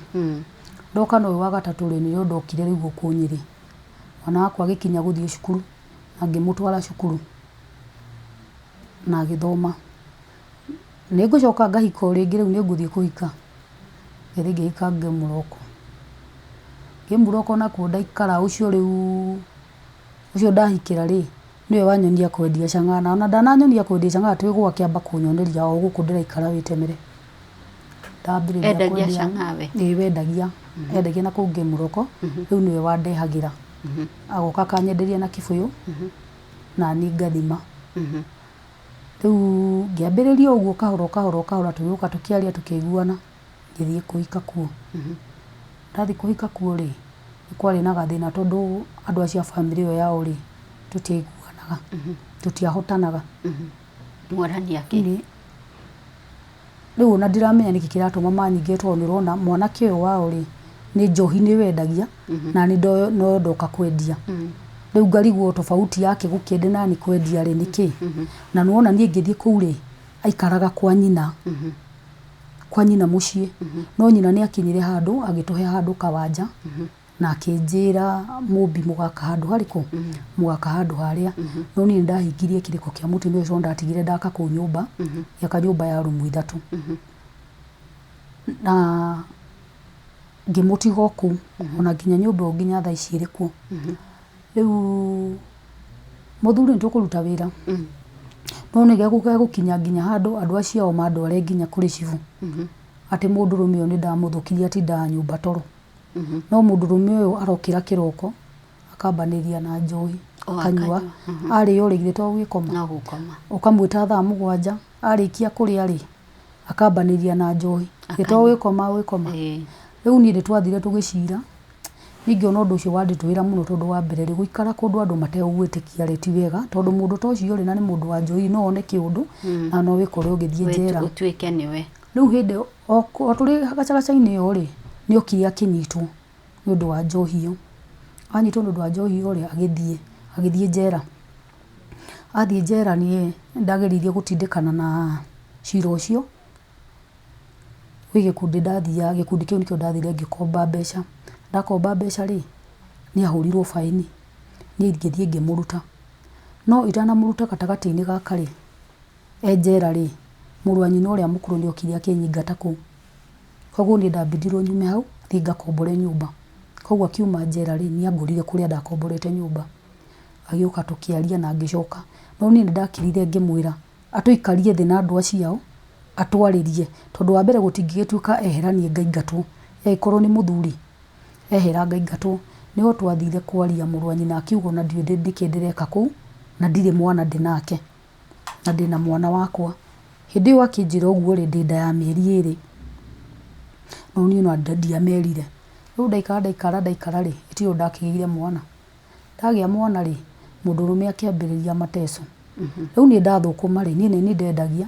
Ndoka na ũyũ wa gatatũ rĩ, nĩrĩo ndokire rĩu gũkũ Nyĩrĩ. Mwana wakwa agĩkinya gũthiĩ cukuru, na ngĩmũtwara cukuru na agĩthoma. Nĩ ngũcoka ngahika o rĩngĩ rĩu nĩ ngũthiĩ kũhika. Ngĩthiĩ ngĩhika ngĩmũroko. Ngĩmũroko nakuo ndaikara ũcio rĩu, ũcio ndahikĩra rĩ, nĩwe wanyonia kwendia chang'aa. Na ona ndananyonia kwendia chang'aa twĩ gwake amba kũnyoneria o gũkũ ndĩraikara wĩtemere. Ndambĩrĩria Endagia kwendia. chang'aa we? Ĩĩ wendagia. Endagia na kũu Ngĩmũroko, rĩu nĩwe wandehagĩra. Agoka akanyenderia na kĩbũyũ, na niĩ ngathima. Rĩu ngĩambĩrĩria ũguo kahora o kahora o kahora tũgĩũka tũkĩaria tũkĩiguana, ngĩthiĩ kũhika kuo. Ndathiĩ kũhika kuo rĩ, nĩ kwarĩ na gathĩna tondũ andũ acio a bamĩrĩ ĩyo yao rĩ, tũtiaiguanaga, tũtiahotanaga. Mwarania kĩ? Rĩu ona ndiramenya nĩkĩ kĩratũma manyingĩre tondũ nĩ ũrona mwanake ũyũ wao rĩ, nĩ njohi nĩwe wendagia, na niĩ no ndoka kwendia. Rĩu ngarigwo tofauti yake gũkĩendia na niĩ kwendia rĩ nĩkĩ? Na nĩ wona niĩ ngĩthiĩ kũu rĩ, aikaraga kwa nyina, kwa nyina mũciĩ. No nyina nĩ akinyire handũ agĩtũhe handũ kawanja, na akĩnjĩra mũmbi mũgaka handũ harĩkũ? Mũgaka handũ harĩa. No niĩ nĩ ndahingirie kĩrĩko kĩa mũtumia ũcio tondũ ndatigire ndaka kũu nyũmba, ngĩaka nyũmba ya rumu ithatũ. Na Ngĩmũtiga o kũu, ona nginya nyũmba ĩyo nginya thaa ici ĩrĩ kuo. Rĩu mũthuri nĩ tũkũruta wĩra, no nĩ gegũkinya nginya handũ andũ acio ao mandware nginya kũrĩ cibũ, atĩ mũndũrũme ũyũ nĩ ndamũthũkirie atindaga nyũmba toro. No mũndũrũme ũyũ arokĩra kĩroko, akambanĩria na njohi, akanyua, arĩo rĩ, githĩ to gũgĩkoma? No gũkoma. Ũkamwĩta thaa 7, arĩkia kũrĩa rĩ, akambanĩria na njohi, githĩ to gũgĩkoma agũgĩkoma? Rĩu niĩ nĩ twathire tũgĩcira, niĩ ngĩona ũndũ ũcio wanditũhĩra mũno tondũ wa mbere rĩ, gũikara kũndũ andũ mategũgwĩtĩkia rĩ, ti wega, tondũ mũndũ ta ũcio rĩ, na nĩ mũndũ wa njohi no one kĩũndũ, na no wĩkore ũgĩthiĩ njera. Ũtuĩke nĩwe. Rĩu hĩndĩ ĩyo o tũrĩ gacagaca-inĩ ĩyo rĩ, nĩ okire akĩnyitwo nĩ ũndũ wa njohi ĩyo. Anyitwo nĩ ũndũ wa njohi ĩyo rĩ, agĩthiĩ, agĩthiĩ njera. Athiĩ njera niĩ nĩndageririe gũtindĩkana na cira ũcio, gwĩ gĩkundi ndathiaga, gĩkundi kĩu nĩkĩo ndathire ngĩkomba mbeca. Ndakomba mbeca rĩ, nĩ ahũrirwo baĩni, niĩ ngĩthiĩ ngĩmũruta. No itanamũruta gatagatĩ-inĩ gaka rĩ, e njera rĩ, mũrũ wa nyina ũrĩa mũkũrũ nĩ okire akĩnyingata kũu. Koguo niĩ ndambindirwo nyume hau, thiĩ ngakombore nyũmba. Koguo akiuma njera rĩ, nĩ angorire kũrĩa ndakomborete nyũmba. Agĩũka tũkĩaria na ngĩcoka. No niĩ nĩ ndakirire ngĩmwĩra atũikarie thĩ na andũ acio ao, atwarĩrie. Tondũ wa mbere gũtingĩgĩtuĩka eheranie ngaingatwo, angĩkorwo nĩ mũthuri, ehera ngaingatwo. Nĩho twathire kwaria mũrũ wa nyina akiuga ona ndiũĩ nĩkĩ ndĩreka kũu, na ndirĩ mwana ndĩ nake, na ndĩna mwana wakwa. Hĩndĩ ĩyo akĩnjĩra ũguo rĩ, ndĩ nda ya mĩeri 2. No niĩ ona ndiamerire. Rĩu ndaikara ndaikara ndaikara rĩ, ĩtirĩ ndakĩgĩire mwana. Ndagĩa mwana rĩ, mũndũrũme akĩambĩrĩria mateso. Rĩu niĩ ndathũkũma rĩ, niĩ nĩ niĩ ndendagia.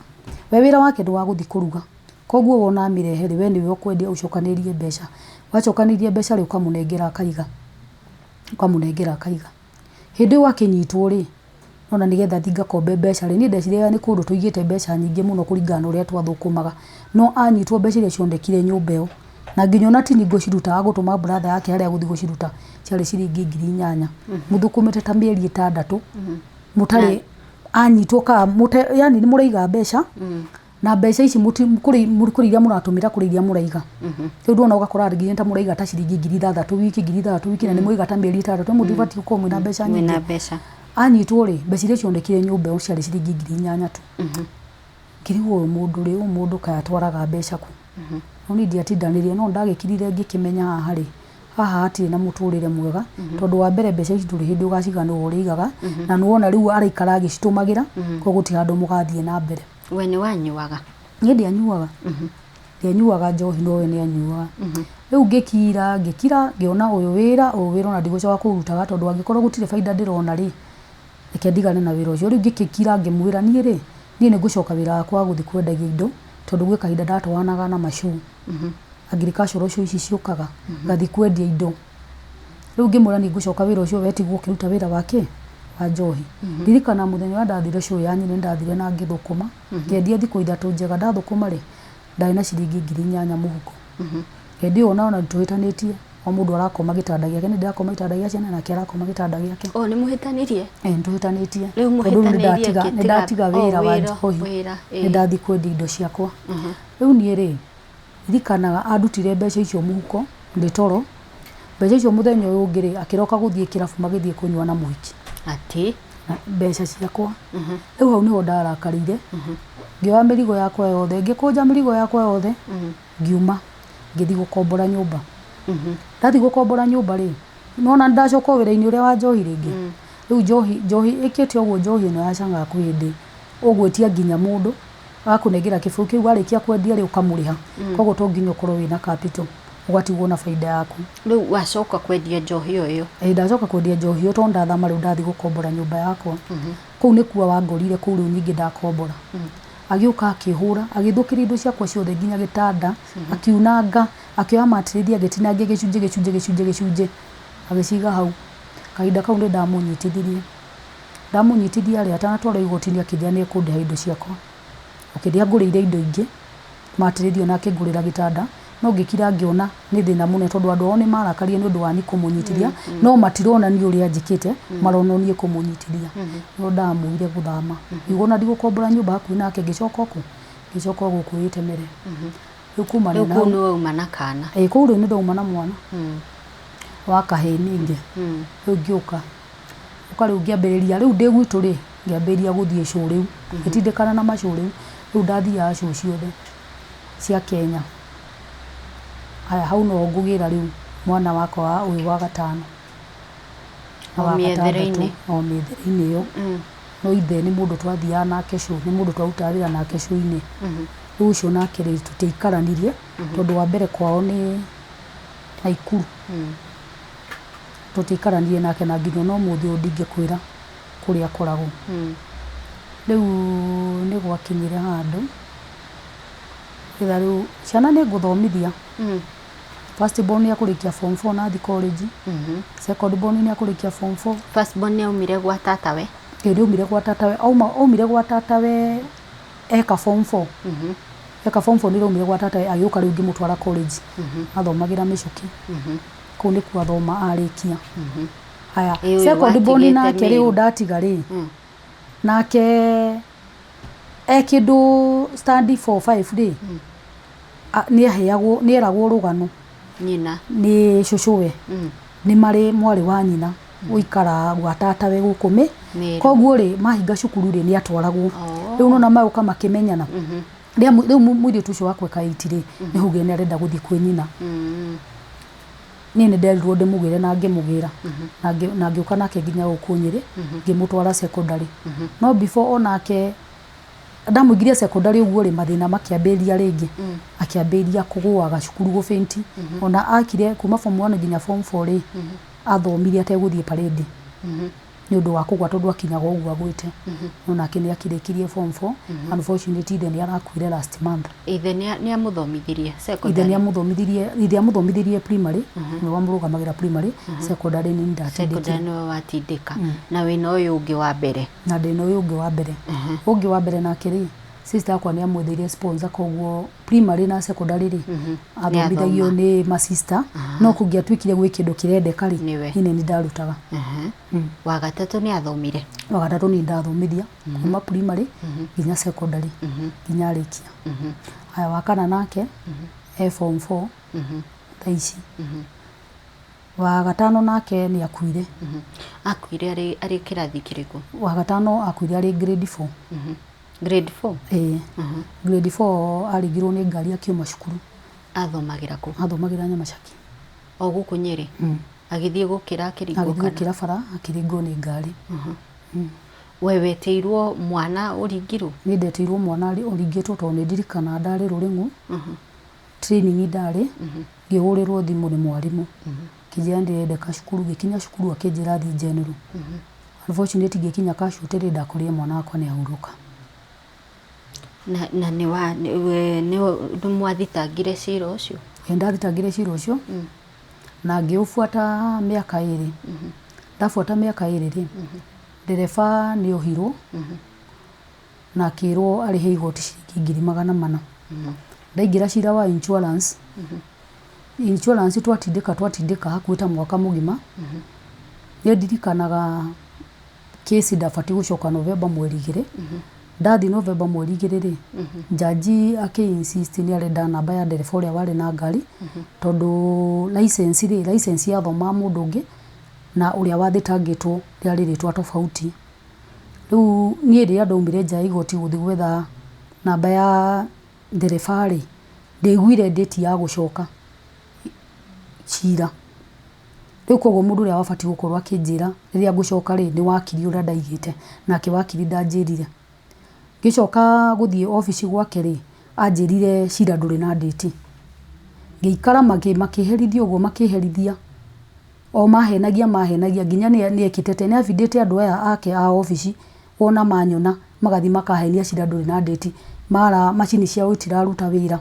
We wĩra wake nĩ wa gũthiĩ kũruga. Koguo wona amĩrehe rĩ, we nĩwe ũkwendia ũcokanĩrĩrie mbeca. Wacokanĩrĩria mbeca rĩ, ũkamũnengera akaiga. Ũkamũnengera akaiga. Hĩndĩ ĩyo akĩnyitwo rĩ, nona nĩgetha thiĩ ngakombe mbeca rĩ, niĩ ndeciragia nĩ kũndũ tũigĩte mbeca nyingĩ mũno kũringana na ũrĩa twathũkũmaga. No anyitwo mbeca iria cionekire nyũmba ĩyo, na nginya ona ti niĩ ngũciruta agũtũma brother yake harĩa agũthiĩ gũciruta, ciarĩ ciringi 8,000. Mũthũkũmĩte ta mĩeri 6, mũtarĩ anyitwo kana yani nĩ mũraiga mbeca, na mbeca ici kũrĩ iria mũratũmĩra kũrĩ iria mũraiga. Rĩu ndwona ũgakora nginya ta mũraiga ta ciringi 6,000 wiki, 6,000 wiki, na nĩ mwaiga ta mĩeri 6, mũtibatiĩ gũkorwo mwĩna mbeca Mwĩna nyingĩ. mbeca. Anyitwo rĩ, mbeca iria cionekire nyũmba ĩyo ciarĩ ciringi 8,000 tu. Ngĩrigwo ũyũ mũndũ rĩ, ũyũ mũndũ kaĩ atwaraga mbeca kũ? No niĩ ndiatindanĩire, no nĩndagĩkirire ngĩkĩmenya haha rĩ, haha hatirĩ na mũtũrĩre mwega, tondũ wa mbere mbeca ici ndũrĩ hĩndĩ ũgaciga nĩwe ũrĩigaga, na nĩwona rĩu araikara agĩcitũmagĩra, koguo gũtirĩ handũ mũgathiĩ na mbere. We nĩ wanyuaga? Niĩ ndianyuaga. Ndianyuaga njohi no we nĩ anyuaga. Rĩu ngĩkira, ngĩkira, ngĩona ũyũ wĩra, ũyũ wĩra ona ndigũcoka kũũrutaga tondũ angĩkorwo gũtirĩ bainda ndĩrona rĩ, reke ndigane na wĩra ũcio. Rĩu ngĩkĩkira ngĩmwĩra niĩ rĩ, niĩ nĩ ngũcoka wĩra wakwa wa gũthiĩ kwendagia indo, tondũ gwĩ kahinda ndatwaranaga na ma show. Agricultural show ici ciũkaga, ngathiĩ kwendia indo. Rĩu ngĩmwĩra nĩ ngũcoka wĩra ũcio we tigwo ũkĩruta wĩra wa kĩ? Wa njohi. Ndirikana mũthenya ũrĩa ndathire show ya nyina nĩ ndathire na ngĩthũkũma, ngĩendia thikũ 3 njega. Ndathũkũma rĩ, ndarĩ na ciringi 8,000 mũhuko. Hĩndĩ ĩyo ona tũhĩtanĩtie, o mũndũ arakoma gĩtanda gĩake, niĩ ndĩrakoma gĩtanda gĩa ciana nake arakoma gĩtanda gĩake. O nĩ mũhĩtanirie? Ĩĩ nĩ tũhĩtanĩtie. Rĩu Tondũ rĩu mũhĩtanĩirie kĩ? nĩ ndatiga wĩra wa njohi, nĩ ndathiĩ kwendia indo ciakwa. Rĩu niĩ rĩ, ririkanaga andutire mbeca icio mũhuko, ndĩ toro, mbeca icio mũthenya ũyũ ũngĩ rĩ, akĩroka gũthiĩ kĩrabu magĩthiĩ kũnyua na mũhiki. Atĩ? Mbeca ciakwa. Rĩu hau nĩho ndarakarĩire, ngĩoya mĩrigo yakwa yothe, ngĩkũnja mĩrigo yakwa yothe, ngiuma, ngĩthiĩ gũkombora nyũmba. Ndathiĩ gũkombora nyũmba rĩ, nĩwona nĩndacoka o wĩra-inĩ ũrĩa wa njohi rĩngĩ. Rĩu njohi, njohi ĩkĩte ũguo njohi ĩno ya chang'aa kwĩ hĩndĩ ũgwĩtia nginya mũndũ, agakũnengera kĩbũyũ kĩu warĩkia kwendia rĩ, ũkamũrĩha. Koguo to nginya ũkorwo wĩna capital, ũgatigwo na bainda yaku. Rĩu wacoka kwendia njohi o ĩyo? Ĩĩ ndacoka kwendia njohi ĩyo tondũ ndathama rĩu ndathiĩ gũkombora nyũmba yakwa. Kũu nĩkuo wangorire kũu rĩu ningĩ ndakombora. Agĩũka akĩhũra, agĩthũkĩria indo ciakwa ciothe nginya gĩtanda, akiunanga, akĩoya mattress agĩtinangia gĩcunjĩ gĩcunjĩ gĩcunjĩ gĩcunjĩ, agĩciga hau. Kahinda kau nĩ ndamũnyitithirie. Ndamũnyitithia rĩ, atanatwarwo igoti-inĩ akĩnjĩra nĩ ekũndĩha indo ciakwa. Okĩndĩ angũrĩire indo ingĩ, mattress ĩyo na akĩngũrĩra gĩtanda, no ngĩkira ngĩona nĩ thĩna mũnene tondũ andũ ao nĩ marakarire nĩ ũndũ wa niĩ kũmũnyitithia, no matironania ũrĩa njĩkĩte, marona o niĩ kũmũnyitithia. No ndamũire gũthama. Ngiuga ona ndigũkombora nyũmba hakuhĩ nake, ngĩcoka o kũ? Ngĩcoka o gũkũ Ĩtemere. Rĩu kumania Rĩu na kũu hau nĩ wauma na kana. Ĩĩ, kũu rĩu nĩ ndauma na mwana wa kahĩĩ ningĩ. Rĩu ngĩũka ũka rĩu ngĩambĩrĩria rĩu ndĩ gwitũ rĩ, ngĩambĩrĩria gũthiĩ show rĩu, ngĩtindĩkana na ma show rĩu, rĩu ndathiaga show ciothe cia Kenya. Haya hau no ngũgĩra rĩu mwana wakwa wa ũyũ wa gatano na O wa gatandatũ mĩethere-inĩ. o mĩethere-inĩ ĩyo. No ithe nĩ mũndũ twathiaga nake show, nĩ mũndũ twarutaga wĩra nake show-inĩ. Rĩu ũcio nake rĩ, tũtiaikaranirie tondũ wa mbere kwao nĩ Naikuru. Tũtiaikaranirie nake na nginya ona ũmũthĩ ũyũ ndingĩkwĩra kũrĩa akoragwo. Rĩu nĩ gwakinyire handũ, nĩgetha rĩu ciana nĩ ngũthomithia. First born nĩ ekũrĩkia form 4 na athiĩ college. Second born nĩ ekũrĩkia form 4. First born nĩ aumire gwa tatawe? Ĩĩ nĩ aumire gwa tatawe. Aumire gwa tatawe eka form 4. Eka form 4 nĩrĩo aumire gwa tatawe agĩũka rĩu ngĩmũtwara college. Athomagĩra Mĩcũkĩ. Kũu nĩkuo athoma arĩkia. Haya, Ĩ ũyũ second born watigĩte nake rĩ, Meru? ũyũ ndatiga rĩ, nake e kĩndũ stand 4 5 rĩ, nĩ aheagwo, nĩ eragwo rũgano Nyina. Nĩ cũcũwe. Nĩ marĩ mwarĩ wa nyina ũikaraga gwa tatawe gũkũ Meru. Koguo rĩ, mahinga cukuru rĩ, nĩ atwaragwo. Oh. Rĩu nona magoka makĩmenyana. Rĩu mũirĩtu ũcio wakwa eka 8 rĩ, nĩ augire nĩ arenda gũthiĩ kwĩ nyina. Niĩ nĩ nderirwo ndĩmũgĩre na ngĩmũgĩra. Na ngĩũka nake nginya gũkũ Nyĩrĩ, ngĩmũtwara secondary. No before onake ndamũingĩria secondary ũguo rĩ, mathĩna makĩambĩrĩria rĩngĩ. Akĩambĩrĩria kũgũaga cukuru gũ faint. Ona akire kuma form 1 nginya form 4 rĩ, athomire ategũthiĩ parade. Nĩ ũndũ wa kũgũa tondũ akinyaga ũguo agwĩte. No nake nĩ akĩrĩkirie form 4. Unfortunately ithe nĩ arakuire last month. Ithe nĩ amũthomithirie Ithe secondary? nĩ amũthomithirie, ithe amũthomithirie primary, nĩwe wamũrũgamagĩra primary, secondary nĩ niĩ ndatindĩkire. Secondary nĩwe watindĩka. Na wĩna ũyũ ũngĩ wa mbere? Na ndĩna ũyũ ũngĩ wa mbere. Ũngĩ wa mbere nake rĩ, sister yakwa nĩ amwetheire sponsor, koguo primary na secondary rĩ, athomithagio nĩ ma sister, no kũngĩatuĩkire gwĩ kĩndũ kĩrendeka rĩ, Nĩwe. niĩ nĩ niĩ ndarutaga. Wa gatatũ nĩ athomire? Wa gatatũ niĩ ndathomithia kuma primary nginya secondary nginya arĩkia. Haya, wa kana nake e form 4 thaa ici. Wa gatano nake nĩ akuire. Akuire arĩ kĩrathi kĩrĩkũ? Wa gatano akuire arĩ grade 4. Grade 4? Ĩĩ, grade 4, aringirwo nĩ ngari akiuma cukuru. Athomagĩra kũ? Athomagĩra Nyamacaki. O gũkũ Nyĩrĩ? Agĩthiĩ gũkĩra akĩringwo? Agĩthiĩ Kana gũkĩra bara akĩringwo nĩ ngari. We wetĩirwo mwana ũringirwo? Niĩ ndetĩirwo mwana ũringĩtwo tondũ nĩ ndirikanaga ndarĩ Rũrĩng'ũ training, ndarĩ ngĩhũrĩrwo thimũ nĩ mwarimũ kĩnjĩra ndĩrendeka cukuru. Ngĩkinya cukuru akĩnjĩra thiĩ general. Unfortunately ngĩkinya casualty rĩ, ndakorire mwana wakwa nĩ ahurũka. Na nĩ wa nĩ mwathitangire cira ũcio? Ĩ, ndathitangire cira ũcio na ngĩũbuata mĩaka 2. Ndabuata mĩaka 2 rĩ, ndereba nĩ ohirwo na akĩrwo arĩhe igoti ciringi 400,000. Ndaingĩra cira wa insurance, insurance twatindĩka hakuhĩ ta mwaka mũgima. Nĩ ndirikanaga kĩci ndabatiĩ gũcoka November mweri 2. Ndathiĩ November mweri 2 rĩ, jaji akĩ insist nĩ arenda namba ya ndereba ũrĩa warĩ na ngari, tondũ license rĩ, license yathomaga mũndũ ũngĩ na ũrĩa wathitangĩtwo rĩarĩ rĩtwa tofauti. Rĩu niĩ rĩrĩa ndaumire nja ya igoti gũthiĩ gwetha namba ya ndereba rĩ, ndiaiguire date ya gũcoka cira. Rĩu koguo mũndũ ũrĩa wabatiĩ gũkorwo akĩnjĩra rĩrĩa ngũcoka rĩ, nĩ wakiri ũrĩa ndaigĩte, nake wakiri ndanjĩrire. Ngĩcoka gũthiĩ obici gwake rĩ, anjĩrire cira ndũrĩ na date. Ngĩikara makĩherithia ũguo, makĩherithia o mahenagia mahenagia nginya nĩ ekĩte nĩ abindĩte andũ aya ake a obici, wona manyona magathiĩ makahenia cira ndũrĩ na date, mara macini ciao itiraruta wĩra.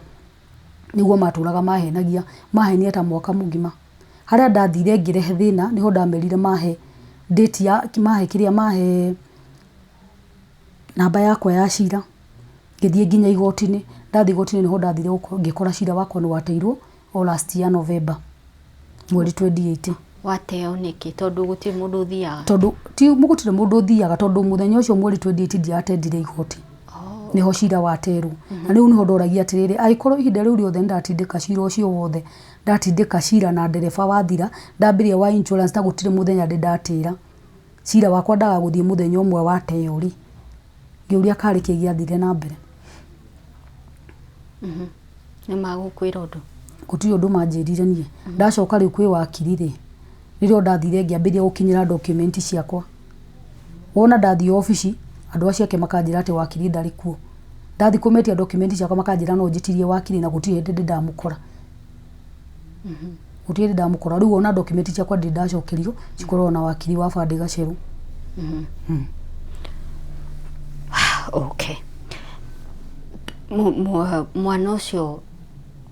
Nĩguo matũraga mahenagia, mahenia ta mwaka mũgima. Harĩa ndathire ngĩrehe thĩna nĩho ndamerire mahe date ya mahe kĩrĩa, mahe namba yakwa ya cira. Ngĩthiĩ nginya igoti-inĩ. Ndathiĩ igoti-inĩ nĩho ndathire ngĩkora cira wakwa nĩ wateirwo o last year November mweri 28. Wateo nĩkĩ? Tondũ gũtirĩ mũndũ ũthiaga? Tondũ ti gũtirĩ mũndũ ũthiaga, tondũ mũthenya ũcio mweri 28 ndiatendire igoti. Oh. Niho cira waterwo na riu niho ndoragia atiriri, angĩkorwo ihinda rĩu rĩothe nĩndatindĩka cira ũcio wothe, ndatindĩka cira na ndereba wathira, ndambĩrĩria wa insurance na gũtirĩ mũthenya ndĩ ndatĩra cira wakwa ndaga gũthiĩ mũthenya ũmwe wateo rĩ, ngĩũria karĩ kĩ gĩathire na mbere. Nĩ magũkwĩra ũndũ? Gũtirĩ ũndũ manjĩrire niĩ. Ndacoka rĩu kwĩ wakiri rĩ, nĩrĩo ndathire ngĩambĩrĩria gũkinyĩra document ciakwa. Wona ndathiĩ obici, andũ acio ake makanjĩra atĩ wakiri ndarĩ kuo. Ndathiĩ kũmetia document ciakwa makanjĩra no njĩtirie wakiri na gũtirĩ hĩndĩ ndĩ ndamũkora. Gũtirĩ hĩndĩ ndamũkora. Rĩu ona document ciakwa ndirĩ ndacokerio, cikoragwo na wakiri wa Bandĩ Gacerũ. Okay. Mwana ũcio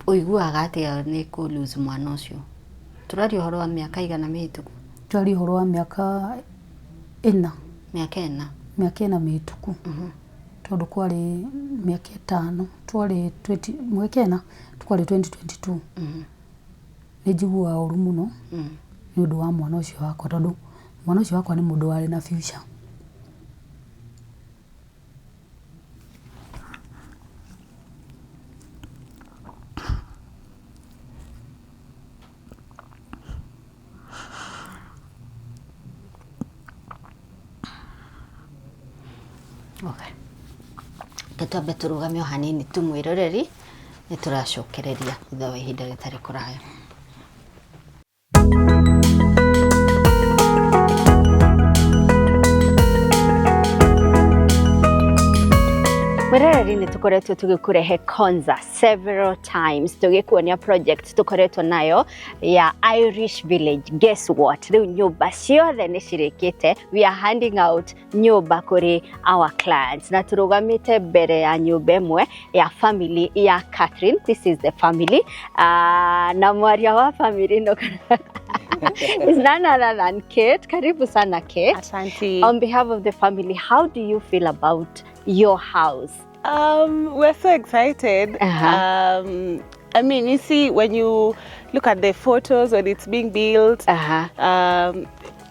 ũiguaga atĩa nĩ kũ lose mwana ũcio? Tũraria ũhoro wa mĩaka igana mĩhĩtũku? Tũraria ũhoro wa mĩaka 4. Mĩaka 4. Mĩaka 4 mĩhĩtũku. Tondũ kwarĩ mĩaka 5, twarĩ 20, mĩaka 4, twarĩ 2022. Nĩ njiguaga ũru mũno nĩ ũndũ wa mwana ũcio wakwa, tondũ mwana ũcio wakwa nĩ mũndũ warĩ na future. Okay. Reke twambe tũrũgame o hanini tu mwĩroreri, nĩ tũracokereria thutha wa ihinda rĩtarĩ kũraya. Mwĩroreri, nĩ tũkoretwo tũgĩkũrehe Konza several times, tũgĩkuonia project tũkoretwo nayo ya Irish Village. Guess what? Rĩu nyũmba ciothe nĩ cirĩkĩte. We are handing out nyũmba kũrĩ our clients, na tũrũgamĩte mbere ya nyũmba ĩmwe ya family ya Catherine. This is the family. Na mwaria wa family no is none other than Kate. Karibu sana, Kate. Asante. On behalf of the family, how do you feel about your house? We're so excited. I mean, you see, when you look at the photos when it's being built,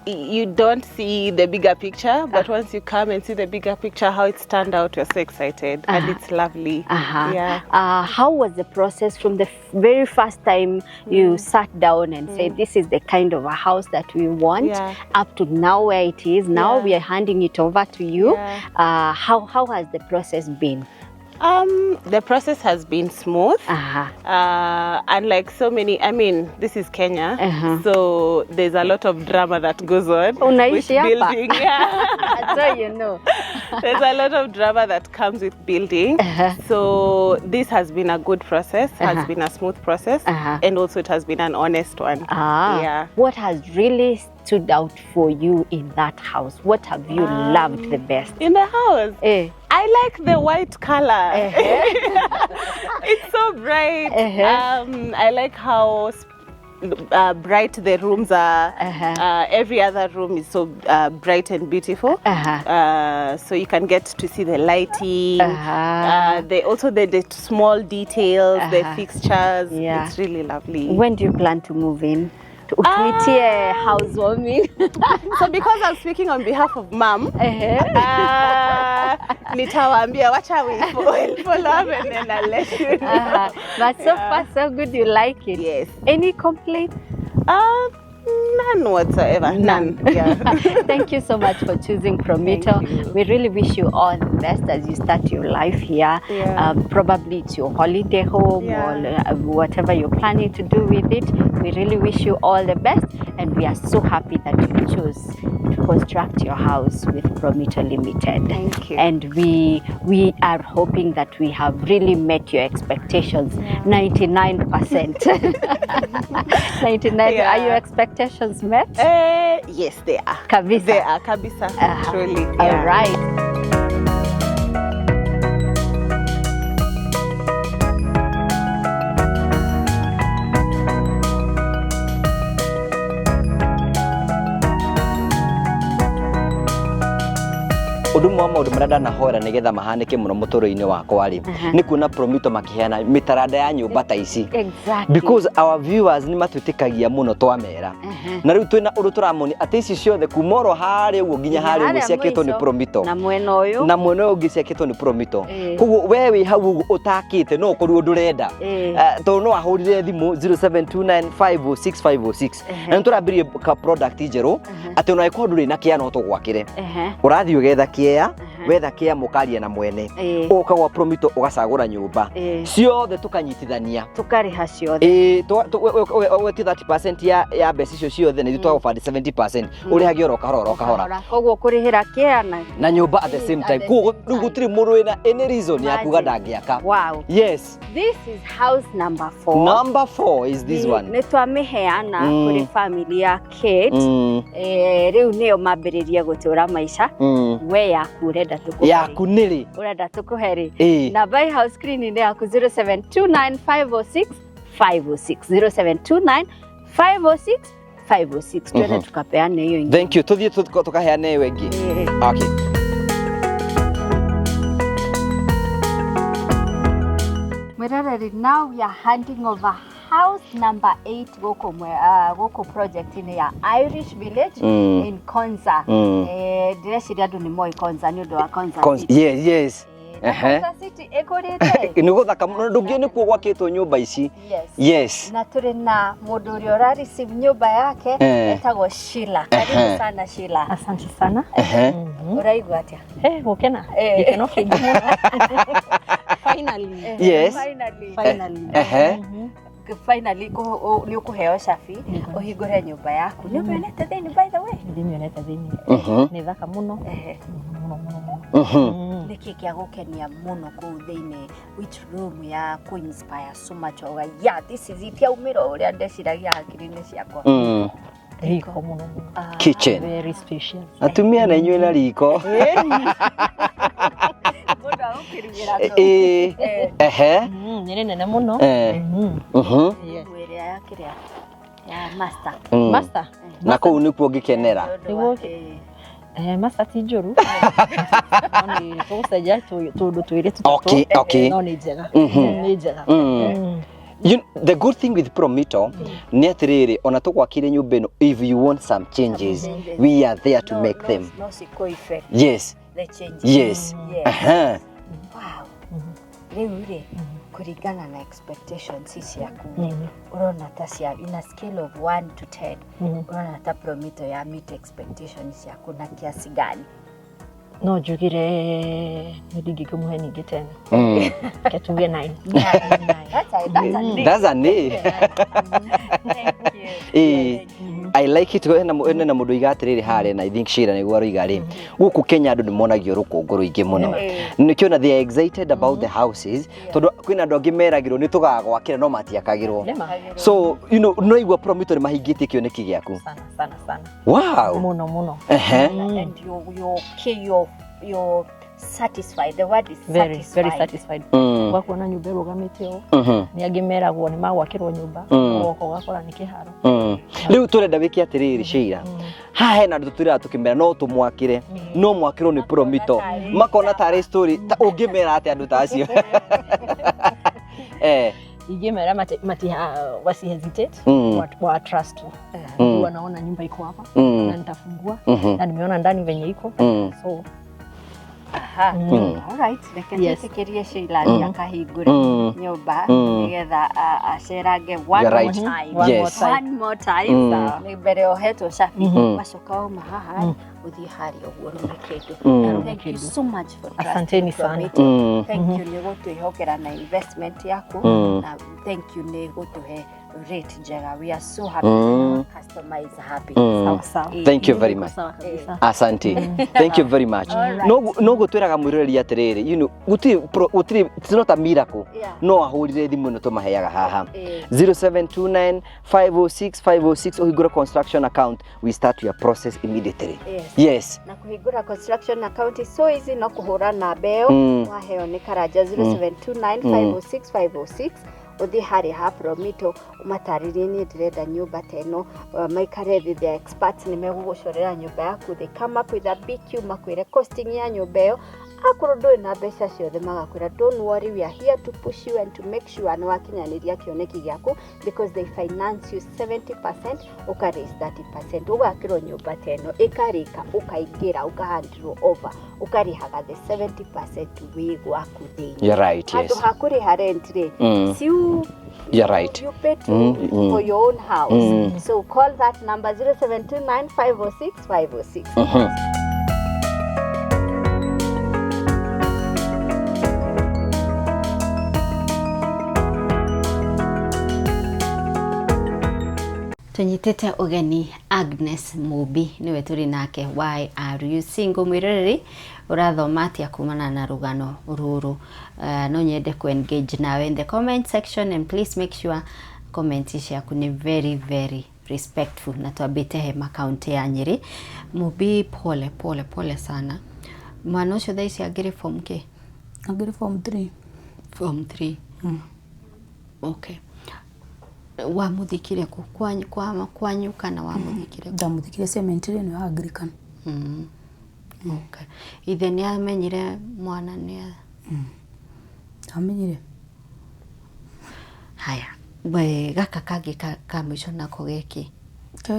you don't see the bigger picture, but once you come and see the bigger picture, how it's turned out, we're so excited, and it's lovely. Yeah. How was the process from the very first time you sat down and said, this is the kind of a house that we want, up to now where it is? Now we are handing it over to you. How has the process been? The process has been smooth. Unlike so many, I mean, this is Kenya, so there's a lot of drama that goes on with Unaishi hapa? building. Yeah. So you know. There's a lot of drama that comes with building. So this has been a good process, has been a smooth process, and also it has been an honest one. Yeah. What has really stood out for you in that house? What have you loved the best? In the house? I like the white color. It's so bright. I like how bright the rooms are. Every other room is so bright and beautiful. So you can get to see the lighting. Also the small details, the fixtures. It's really lovely. When do you plan to move in? Utuitie housewarming. So because I'm speaking on behalf of Mom, nitawaambia wacha we follow up and then I'll let you know. But so far so good, you like it? Yes. Any complaint? None whatsoever. None. Yeah. Thank you so much for choosing Promito. Thank you. We really wish you all the best as you start your life here. Probably it's your holiday home or whatever you're planning to do with it. We really wish you all the best, and we are so happy that you chose to construct your house with Promito Limited. Thank you. And we are hoping that we have really met your expectations. 99%. 99. Are your expectations met? Yes, they are. Kabisa. They are, kabisa. Truly. All Yeah. right. Ũndũ ũmwe wa maũndũ marĩa ndanahoera nĩgetha mahanĩke mũno mũtũrĩre-inĩ wakwa rĩ, nĩ kuona Promito makĩheana mĩtaranda ya nyũmba ta ici. Because our viewers nĩ matwĩtĩkagia mũno twamera. Na rĩu twĩna ũndũ tũramonia atĩ ici ciothe kuma oro harĩa ũguo nginya harĩa ũguo ciakĩtwo nĩ mũico. Promito. Na mwena ũyũ. Na mwena ũyũ ũngĩ ciakĩtwo nĩ Promito. Koguo we wĩ hau ũguo ũtakĩte no ũkorirwo ndũrenda. Tondũ no ahũrire thimũ 0729506506 na nĩ tũrambirie ka product njerũ atĩ ona angĩkorwo ndũrĩ na kĩa no tũgwakĩre. Ũrathiĩ ũgetha kĩea, wetha kĩa mũkaria na mwene, ũka gwa Promito ũgacagũra nyũmba ciothe tũkanyitithania. Tũkarĩha ciothe. Ĩĩ, wetie 30% ya mbeca icio ciothe na ithuĩ twagũbandi 70%, ũrĩhagia oro kahora oro kahora. Koguo kũrĩhĩra kĩa na na nyũmba at the same At time. the Koguo same rĩu time. gũtirĩ mũndũ wĩna any reason ya kuga Imagine. ndangĩaka. Wow. Yes. This is house number 4. Number 4 is this one. Nĩ twamĩheana kũrĩ family ya Kate. Rĩu nĩo mambĩrĩria gũtũra maica. We yaku ũrenda tũkũhe rĩ? Yaku nĩ rĩ? Ũrenda tũkũhe rĩ? Ĩĩ. Namba ĩ house screen-inĩ yaku 0729506506, 0729506506. Twende tukapeane hiyo ingĩ. Thank you. Tũthiĩ tũkaheane ĩyo ĩngĩ. Okay. Mwĩroreri, now we are handing over house number 8 gũkũ gũkũ project-inĩ ya Irish Village in Konza. Ndĩreciria andũ nĩ moĩ Konza nĩ ũndũ wa Konza City. Yes. Na Konza City ĩkũrĩte. Nĩ gũthaka mũno, ndũngĩũĩ nĩkuo gwakĩtwo nyũmba ici. Yes. Yes. Na tũrĩ na mũndũ ũrĩa ũra receive nyũmba yake etagwo Sheila. Karibu sana Sheila. Asante sana. Ũraigua atĩa? Gũkena. Gĩkeno kĩingĩ mũno. Finally. Yes. Finally. Finally. Finally nĩ ũkũheo cabi ũhingũre nyũmba yaku. Nĩ ũmĩonete thĩinĩ by the way? Ndimĩonete thĩinĩ. Nĩ thaka mũno. Mũno mũno mũno. Nĩkĩ kĩa gũkenia mũno kũu thĩinĩ? Which room ya kũ inspire so much? Oga, yeah, this is it, yaumĩra ũrĩa ndeciragia hakiri-inĩ ciakwa. Riko mũno mũno. Kitchen. Very spacious. Atumia na inyuĩ na riko. Mũndũ agũkĩrugĩra kũu. Ĩĩ. Nĩ rĩnene mũno. Yes. Nguo ĩrĩa ya kĩrĩa ya master. Master. Na kũu nĩkuo ngĩkenera. Nĩ ũndũ wa- Nĩguo master ti njũru. No nĩ tũgũcenjia tũndũ twĩrĩ tũtatũ. Okay. No nĩ njega. Nĩ njega. You, the good thing with Promito nĩ atĩrĩrĩ, ona tũgwakire nyũmba ĩno, if you want some changes, we are there to No, make no, them. no cikũ effect Yes. the changes. Yes. Yes. Wow. Rĩu rĩ, kũringana na expectations ciaku rĩ, ũrona ta cia in a scale of 1 to 10, ũrona ta Promito ya meet expectations ciaku na kiasi gani? No njugire nĩ ndingĩkĩmũhe ningĩ 10. Reke tuge 9. That's a That's an A. Thank you. Ĩĩ. I like it. Hena mũndũ oiga atĩrĩrĩ harĩa, na I think Sheila nĩguo aroiga rĩ, gũkũ Kenya andũ nĩ monagio rũkũngũ rũingĩ mũno. Nĩkĩo na they are excited about the houses, tondũ kwĩna andũ angĩ meragĩrwo nĩ tũgagwakĩra no matiakagĩrwo. Nĩma. So no igua Promito nĩ mahingĩtie kĩoneki gĩaku. Sana sana sana. Wow. Mũno mũno. And you okay, you're satisfied. The word is Very satisfied. very satisfied. Ũgakuona nyũmba ĩrũgamĩte ũũ. Nĩ angĩ meragwo nĩ magwakĩrwo nyũmba. Ũgoka ũgakora nĩ kĩharo. Rĩu tũrenda wĩke atĩrĩrĩ Sheila, haha hena andũ tũtwĩraga tũkĩmera no tũmwakĩre, no mwakĩrwo nĩ Promito, makona tarĩ story ta ũngĩmera atĩa andũ ta acio? Ingĩmera mati wasi hesitate, wa trust tu. Wanaona nyumba iko hapa na nitafungua na nimeona ndani venye iko. So Aha. All right. Reke Yes. twĩtĩkĩrie Sheila athiĩ akahingũre nyũmba nĩgetha acerange one You're more right. time. One Yes. more time. One more time. Nĩ mbere ohetwo cabi wacoka wauma haha ũthiĩ harĩa ũguo ũrume kĩndũ. Thank you so much for trusting Asanteni sana. Promito. Thank you nĩ gũtwĩhokera na investment yaku na thank you nĩ gũtũhe rate njega. We are so happy mm. Our customer is happy. Sawa sawa. Thank you very much. Sawa kabisa. Asante, thank you very much. No gũtwĩraga mwĩroreri atĩrĩrĩ, gũtirĩ, it's not a miracle. Yeah. No ahũrire thimũ ĩno tũmaheaga haha, 0729 506 506, ũhingũre construction account, we start your process immediately. Yes. Yes. Na kũhingũra construction account is so easy, no kũhũra namba ĩyo waheo nĩ Karanja, 0729 506 506. Ũthiĩ harĩa ha Promito ũmatarĩrie niĩ ndĩrenda nyũmba ta ĩno, maikare thĩ, the experts nĩ megũgũcorera nyũmba yaku, they come up with a BQ, makwĩre costing ya nyũmba ĩyo. Akorwo ndũrĩ na mbeca ciothe, magakwĩra don't worry, we are here to push you and to make sure nĩ wakinyanĩria kĩoneki gĩaku, because they finance you 70%, ũka raise 30%, ũgakĩrwo nyũmba ta ĩno ĩkarĩka, ũkaingĩra, ũkahandĩrwo over, ũkarĩhaga the 70% wĩ gwaku thĩinĩ. You're right, Handũ yes. ha kũrĩha rent rĩ, si you, You're right. you pay to, for your own house. So call that number 0729 506 506. Tũnyitĩte ũgeni Agnes Mũmbi, nĩwe tũrĩ nake. Why are you single? Mwĩroreri, ũrathoma atĩa kumana na rũgano rũrũ? No nyende ku engage nawe in the comment section, and please make sure comment ciaku nĩ very very respectful. Na twambĩte hema kaunti ya Nyĩrĩ. Mũmbi, pole pole pole sana. Mwana ũcio thaa ici angĩrĩ form kĩ? Angĩrĩ form 3. Form 3. Okay, wamuthikire kũ? Kwanyu, kwanyu kana wamuthikire kũ? Ndamuthikire cemetery ĩno ya Anglican. Okay. Ithe nĩ amenyire mwana nĩ Amenyire. Haya, we gaka kangĩ ka mũico nako geki? Ke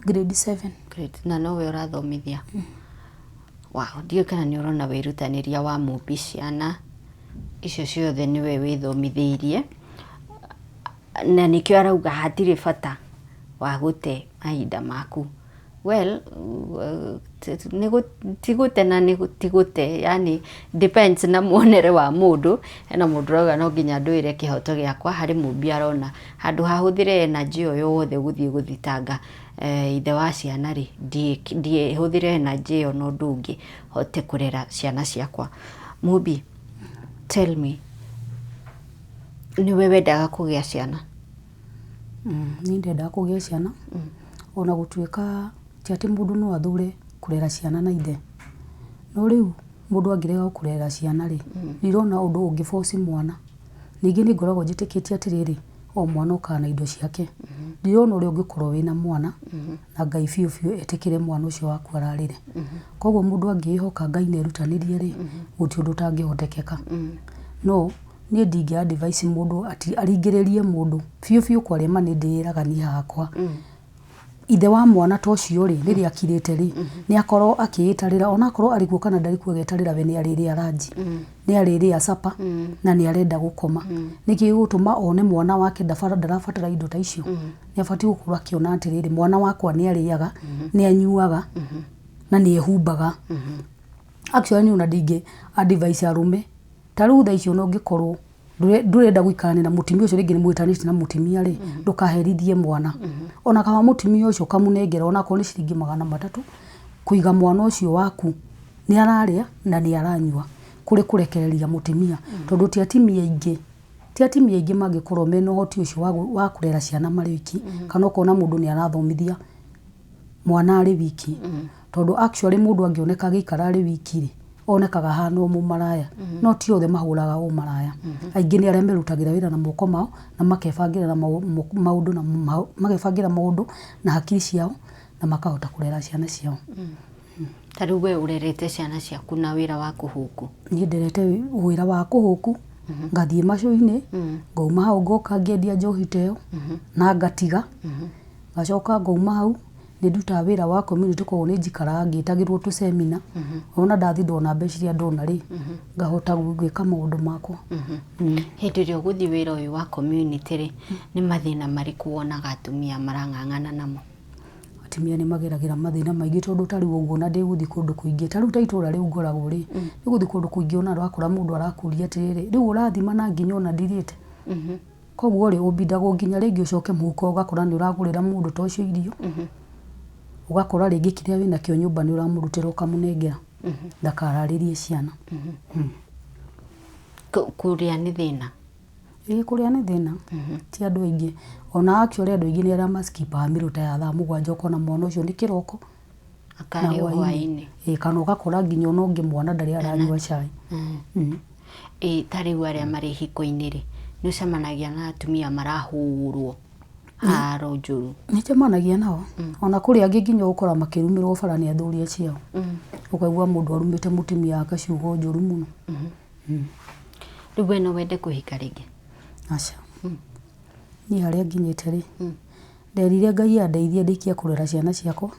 grade 7. Great. Na nowe ũrathomithia? Wow, ndiũĩ kana nĩ ũrona wĩrutanĩria wa Mũmbi, ciana icio ciothe nĩwe wĩthomithĩirie, na nĩkĩo arauga hatirĩ bata wa gũte mahinda maku. Well, ti gũte na nĩ ti gũte, yani depends na muonere wa mũndũ. Hena mũndũ ũrauga no nginya ndũĩre kĩhoto gĩakwa, harĩ Mũmbi arona handũ hahũthĩre energy ĩyo yothe gũthiĩ gũthitanga ithe wa ciana rĩ, ndiĩhũthĩre energy ĩyo na ũndũ ũngĩ, hote kũrera ciana ciakwa. Mũmbi, tell me, nĩwe wendaga kũgĩa ciana? Niĩ ndendaga kũgĩa ciana, ona gũtuĩka ti atĩ mũndũ no athure kũrera ciana na ithe, no rĩu mũndũ angĩrega kũrera ciana rĩ, ndirona ũndũ ũngĩ force mwana. Ningĩ nĩ ngoragwo njĩtĩkĩtie atĩrĩrĩ, o mwana okaga na indo ciake. Ndirona ũrĩa ũngĩkorwo wĩna mwana na Ngai biũ biũ etĩkĩre mwana ũcio waku ararĩre. Koguo mũndũ angĩĩhoka Ngai na erutanĩrie rĩ, gũtirĩ ũndũ ũtangĩhotekeka. No niĩ ndingĩ advise mũndũ ati aringĩrĩrie mũndũ biũ biũ. Kwaria ma, nĩ ndĩĩraga niĩ hakwa, ithe wa mwana ta ũcio rĩ, rĩrĩa akirĩte rĩ, nĩ akorwo akĩĩtarĩra, onakorwo arĩ kuo kana ndarĩ kuo, agetarĩra we nĩ arĩrĩa ranji, nĩ arĩrĩa capa, na nĩ arenda gũkoma. Nĩkĩ gĩgũtũma one mwana wake ndarabatara indo ta icio? Nĩ abatiĩ gũkorwo akĩona atĩrĩrĩ, mwana wakwa nĩ arĩaga, nĩ anyuaga, na nĩ ehumbaga. Actually, niĩ ona ndingĩ advise arũme ta rĩu thaa icio, ona ũngĩkorwo ndũrenda gũikarania na mũtumia ũcio rĩngĩ, nĩ mwĩtanĩte na mũtumia rĩ, ndũkaherithie mwana. Ona kaba mũtumia ũcio ũkamũnengera onakorwo nĩ ciringi 300 kũiga mwana ũcio waku nĩ ararĩa na nĩ aranyua, kũrĩ kũrekereria mũtumia, tondũ ti atimia aingĩ mangĩkorwo mena ũhoti ũcio wa kũrera ciana marĩ oiki, kana ũkona mũndũ nĩ arathomithia mwana arĩ wiki, tondũ actually mũndũ angĩoneka agĩikara arĩ wiki rĩ, onekaga ahana o mũmaraya. No ti othe mahũraga ũmaraya, aingĩ nĩ arĩa merutagĩra wĩra na moko mao na makebangĩra na maũndũ na makebangĩra maũndũ na hakiri ciao na makahota kũrera ciana ciao. Ta rĩu we ũrerete ciana ciaku na wĩra wa kũhũku? Niĩ nderete wĩra wa kũhũku, ngathiĩ macũ-inĩ, ngauma hau ngoka ngĩendia njohi ta ĩyo na ngatiga, ngacoka ngauma hau nĩ ndutaga wĩra wa community, koguo nĩ njikaraga ngĩtagĩrwo tũcemina. Ona ndathi ndona mbeca iria ndona rĩ, ngahota gwĩka maũndũ makwa. Hĩndĩ ĩrĩa ũgũthiĩ wĩra ũyũ wa community rĩ, nĩ mathĩna marĩkũ wonaga atumia marang'ang'ana namo? Atumia nĩ mageragĩra mathĩna maingĩ, tondũ ta rĩu ũguo ona ndĩgũthiĩ kũndũ kũingĩ, ta rĩu ta itũra rĩu ngoragwo rĩ, nĩ gũthiĩ kũndũ kũingĩ, ona ũrakora mũndũ arakũria atĩrĩrĩ, rĩu ũrathima na nginya ona ndirĩte. Koguo rĩ, ũbindagwo nginya rĩngĩ ũcoke mũhuko, ũgakora nĩ ũragũrĩra mũndũ ta ũcio irio, ũgakora rĩngĩ kĩrĩa wĩnakĩo nyũmba nĩ ũramũrutĩra ũkamũnengera ndakararĩrie ciana. Kũrĩa nĩ thĩna? Ĩĩ, kũrĩa nĩ thĩna. Ti andũ aingĩ, ona actually andũ aingĩ nĩ arĩa maskipaga mĩrũ ta ya thaa 7, ũkona mwana ũcio nĩ kĩroko na akarĩ hwaĩ-inĩ. Ĩĩ, kana ũgakora nginya ona ũngĩ mwana ndarĩ aranyua cai. Ĩ ta rĩu arĩa marĩ hiko-inĩ rĩ, Nĩ ũcemanagia na atumia marahũrwo haro njũru? Nĩ njemanagia nao. Ona kũrĩ angĩ nginya ũgũkora makĩrumĩrwo bara nĩ athuri aciao. Ũkaigua mũndũ arumĩte mũtumia wake ciugo njũru mũno. Rĩu we no wende kũhika rĩngĩ? Aca. Niĩ harĩa nginyĩte rĩ, nderire Ngai andeithie ndĩkie kũrera ciana ciakwa.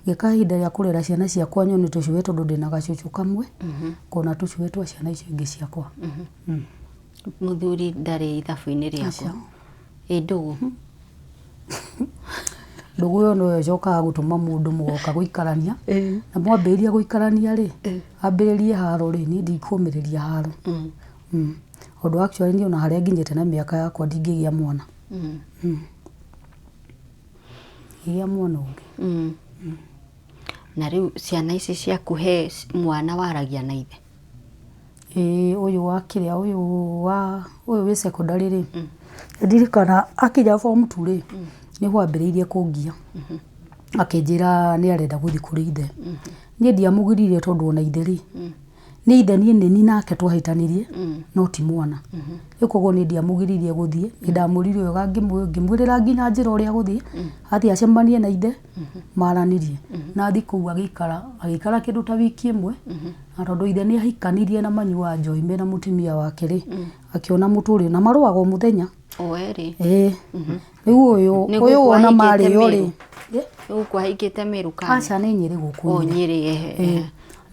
Ngĩka ihinda rĩa kũrera ciana ciakwa nyone tũcũwe tondũ ndĩna gacũcũ kamwe, ngona tũcũwe twa ciana icio ingĩ ciakwa. Mũthuri ndarĩ ithabu-inĩ rĩaku? Aca. Ĩ ndũgũ? Ndũgũ ĩyo noyo ĩcokaga gũtũma mũndũ mũgoka gũikarania, na mwambĩrĩria gũikarania rĩ, ambĩrĩrie haro rĩ, niĩ ndikũmĩrĩria haro. Ũndũ actually niĩ ona harĩa nginyĩte na mĩaka yakwa ndingĩgĩa mwana. Ndingĩgĩa mwana ũngĩ. Na rĩu ciana ici ciaku he mwana waragia na ithe? Ĩĩ ũyũ wa kĩrĩa ũyũ wa ũyũ wĩ secondary rĩ, ndirikana akinya form 2 rĩ, nĩguo ambĩrĩirie kũngia. Akĩnjĩra nĩ arenda gũthiĩ kũrĩ ithe. Niĩ ndiamũgiririe tondũ ona ithe rĩ, nĩ ithe niĩ nĩ niĩ nake twahĩtanirie, no ti mwana. Rĩu koguo niĩ ndiamũgiririe gũthiĩ, nĩ ndamwĩrire wega ngĩmwĩrĩra nginya njĩra ũrĩa agũthiĩ, athiĩ acemanie na ithe, maranĩrie. Na athiĩ kũu agĩikara, agĩikara kĩndũ ta wiki ĩmwe, na tondũ ithe nĩ ahikanirie na manyuaga njohi mena mũtumia wake rĩ, akĩona mũtũrĩre, na marũaga o mũthenya. O erĩ? Ĩĩ. Rĩu ũyũ, Nĩ ũyũ gũkũ wona ahikĩte marĩo rĩ. Meru? Nĩ gũkũ ahikĩte Meru kana? Aca nĩ Nyĩrĩ gũkũ O Nyĩrĩ. Nyĩrĩ, ehe. Ĩĩ.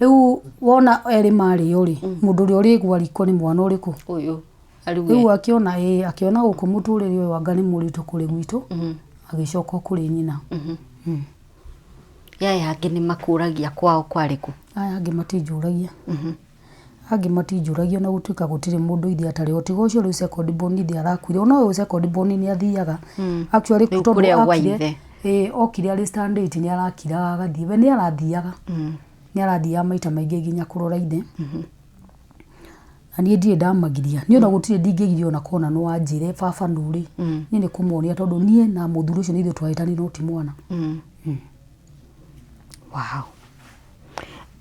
Rĩu wona erĩ marĩo rĩ, mũndũ ũrĩa ũrĩgwa riko nĩ mwana ũrĩkũ? Ũyũ. Aruge. Rĩu akĩona ĩĩ, akĩona gũkũ mũtũrĩre ũyũ anga nĩ mũritũ kũrĩ gwitũ, agĩcoka kũrĩ nyina. Yaya angĩ nĩ makũragia kwao kwarĩ kũ? Aya angĩ matinjũragia. Angĩ matinjũragia ona gũtuĩka gũtirĩ mũndũ ithe atarĩ ho. Tiga ũcio rĩu second born ithe arakuire. Ona ũyũ second born nĩ athiaga. Actually Rĩu tondũ kũrĩa gwa okire, ithe. ĩĩ okire arĩ standard 8 nĩ arakiraga agathiĩ. We nĩ arathiaga. Nĩ arathiaga maita maingĩ nginya kũrora ithe. Na niĩ ndirĩ ndamagiria. Niĩ ona gũtirĩ ndingĩgirio ona kona no anjĩre baba nũ rĩ. Niĩ nĩ kũmonia tondũ niĩ na mũthuri ũcio nĩ ithuĩ twahĩtanirie no ti mwana. Wow.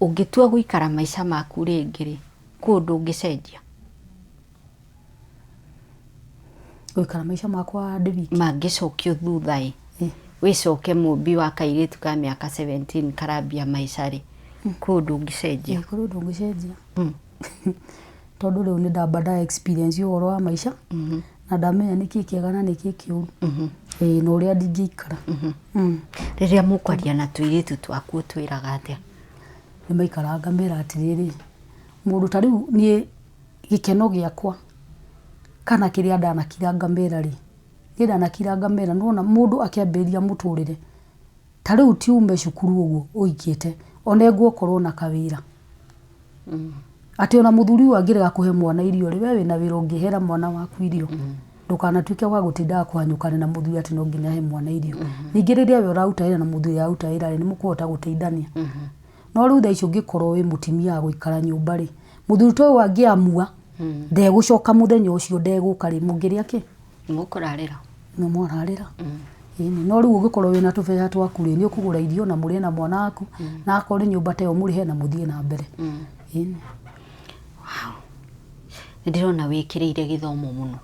Ũngĩtua gũikara maica maku rĩngĩ rĩ, kwĩ ũndũ ũngĩcenjia? Gũikara maica makwa ndĩ wiki? Mangĩcokio thutha ĩ, wĩcoke mũmbi wa kairĩtu ka mĩaka 17 karambia maica rĩ, kwĩ ũndũ ũngĩcenjia? Kũrĩ ũndũ ũngĩcenjia. Tondũ rĩu nĩ ndamba nda experience ũhoro wa maica, na ndamenya nĩkĩ kĩega na nĩkĩ kĩũru. Ĩĩ na ũrĩa ndingĩikara. Rĩrĩa mũkwaria na tũirĩtu twaku ũtwĩraga atĩa? Nĩ maikaraga ngamera atĩrĩrĩ, mũndũ ta rĩu niĩ gĩkeno gĩakwa kana kĩrĩa ndanakira ngamera rĩ, niĩ ndanakira ngamera nĩwona mũndũ akĩambĩrĩria mũtũrĩre, ta rĩu ti ume cukuru ũguo ũikĩte, onengwo ũkorwo na kawĩra. Atĩ ona mũthuri ũyũ angĩrega kũhe mwana irio rĩ, we wĩna wĩra ũngĩhera mwana waku irio. Ndũkanatuĩke wa gũtindaga kũhanyũkana na mũthuri atĩ no nginya ahe mwana irio. Ningĩ rĩrĩa we ũraruta wĩra na mũthuri araruta wĩra rĩ, nĩ mũkũhota gũteithania. No rĩu thaa ici ũngĩkorwo wĩ mũtumia wa gũikara nyũmba rĩ, mũthuri ta ũyũ angĩamua ndegũcoka mũthenya ũcio ndegũka rĩ, mũngĩrĩa kĩ? Mũkũrarĩra. Nĩ mwararĩra. Ĩni, no rĩu ũngĩkorwo wĩna tũbeca twaku rĩ, nĩ ũkũgũra irio na mũrĩe na mwana waku, na akorwo nĩ nyũmba ta ĩyo mũrĩhe na mũthiĩ na mbere. Ĩni. Wow. Nĩ ndĩrona wĩkĩrĩire gĩthomo mũno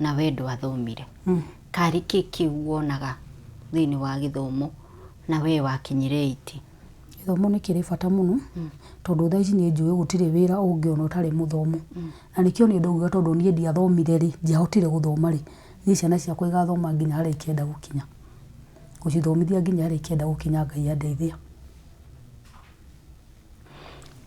na we ndwathomire. Karĩ kĩ kĩu wonaga thĩinĩ wa gĩthomo na we wakinyire 80? Gĩthomo nĩ kĩrĩ bata mũno, tondũ thaa ici nĩ njũĩ gũtirĩ wĩra ũngĩona ũtarĩ mũthomu. Na nĩkĩo niĩ ndauga tondũ niĩ ndiathomire rĩ, ndiahotire gũthoma rĩ, niĩ ciana ciakwa igathoma nginya harĩa ikenda gũkinya. Gũcithomithia nginya harĩa ikenda gũkinya Ngai andeithia.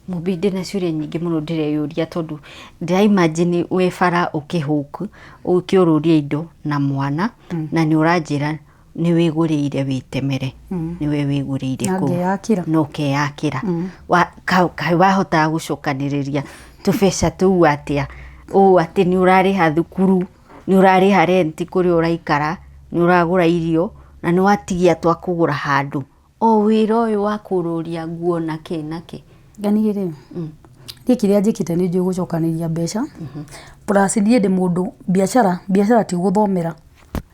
Mũmbi ndĩna ciũria nyingĩ mũno ndĩreyũria tondũ ndĩra imagine wĩ bara ũkĩhũku ũkĩũrũria indo na mwana na nĩ ũranjĩra nĩ wĩgũrĩire wĩtemere nĩwe wĩgũrĩire Na kũu ngeyakĩra. na ũkeyakĩra. Kaĩ wahotaga gũcokanĩrĩria tũbeca tũu atĩa ũũ atĩ nĩ ũrarĩha thukuru, nĩ ũrarĩha rent kũrĩa ũraikara, nĩ ũragũra irio na nĩ watigia twa kũgũra handũ o wĩra ũyũ wa kũrũria nguo na kĩ na kĩ. Niĩ rĩ, niĩ kĩrĩa njĩkĩte nĩ njũĩ gũcokanĩrĩria mbeca, plus niĩ ndĩ mũndũ biacara, biacara ti gũthomera,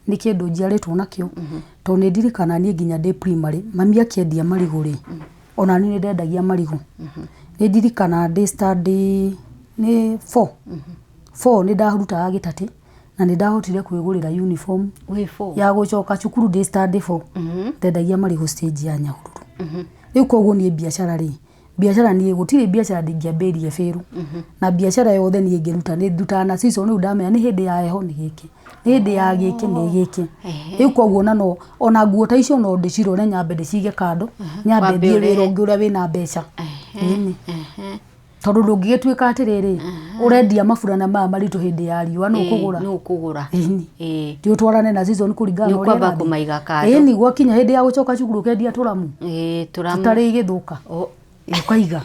nĩ kĩndũ njiarĩtwo nakĩo, tondũ nĩ ndirikanaga niĩ nginya ndĩ primary, mami akĩendia marigũ rĩ, ona niĩ nĩ ndendagia marigũ. Nĩ ndirikanaga ndĩ standard nĩ four, 4 nĩ ndarutaga gĩtatĩ na nĩ ndahotire kwĩgũrĩra uniform Wĩ 4. ya gũcoka cukuru ndĩ standard 4. Ndendagia marigũ stage ya Nyahururu. Rĩu koguo niĩ biacara rĩ, biacara niĩ gũtirĩ biacara ndingĩambĩrĩria bĩrũ. Na biacara yothe niĩ ngĩruta, nĩ ndutaga na season. Rĩu ndamenya nĩ hĩndĩ ya heho nĩ gĩkĩ, nĩ hĩndĩ ya gĩkĩ nĩ gĩkĩ. Rĩu koguo na no ona nguo ta icio no ndĩcirore, nyambe ndĩcige kando, nyambe Wambe thiĩ wĩra ũrehe. ũngĩ ũrĩa wĩna mbeca. Ĩni. Tondũ ndũngĩgĩtuĩka atĩrĩrĩ, ũrendia maburana maya maritũ hĩndĩ ya riũa, nũ ũkũgũra? Nũ ũkũgũra? Ĩni. Ĩĩ. Ti ũtwarane na season kũringana Nĩ na ũrĩa ũkwamba ĩrathiĩ. kũmaiga kando. Ĩni, gwakinya hĩndĩ ya gũcoka cukuru ũkendia tũramu. Ĩĩ, tũramu. Tũtarĩ igĩthũka. O- Ũkaiga.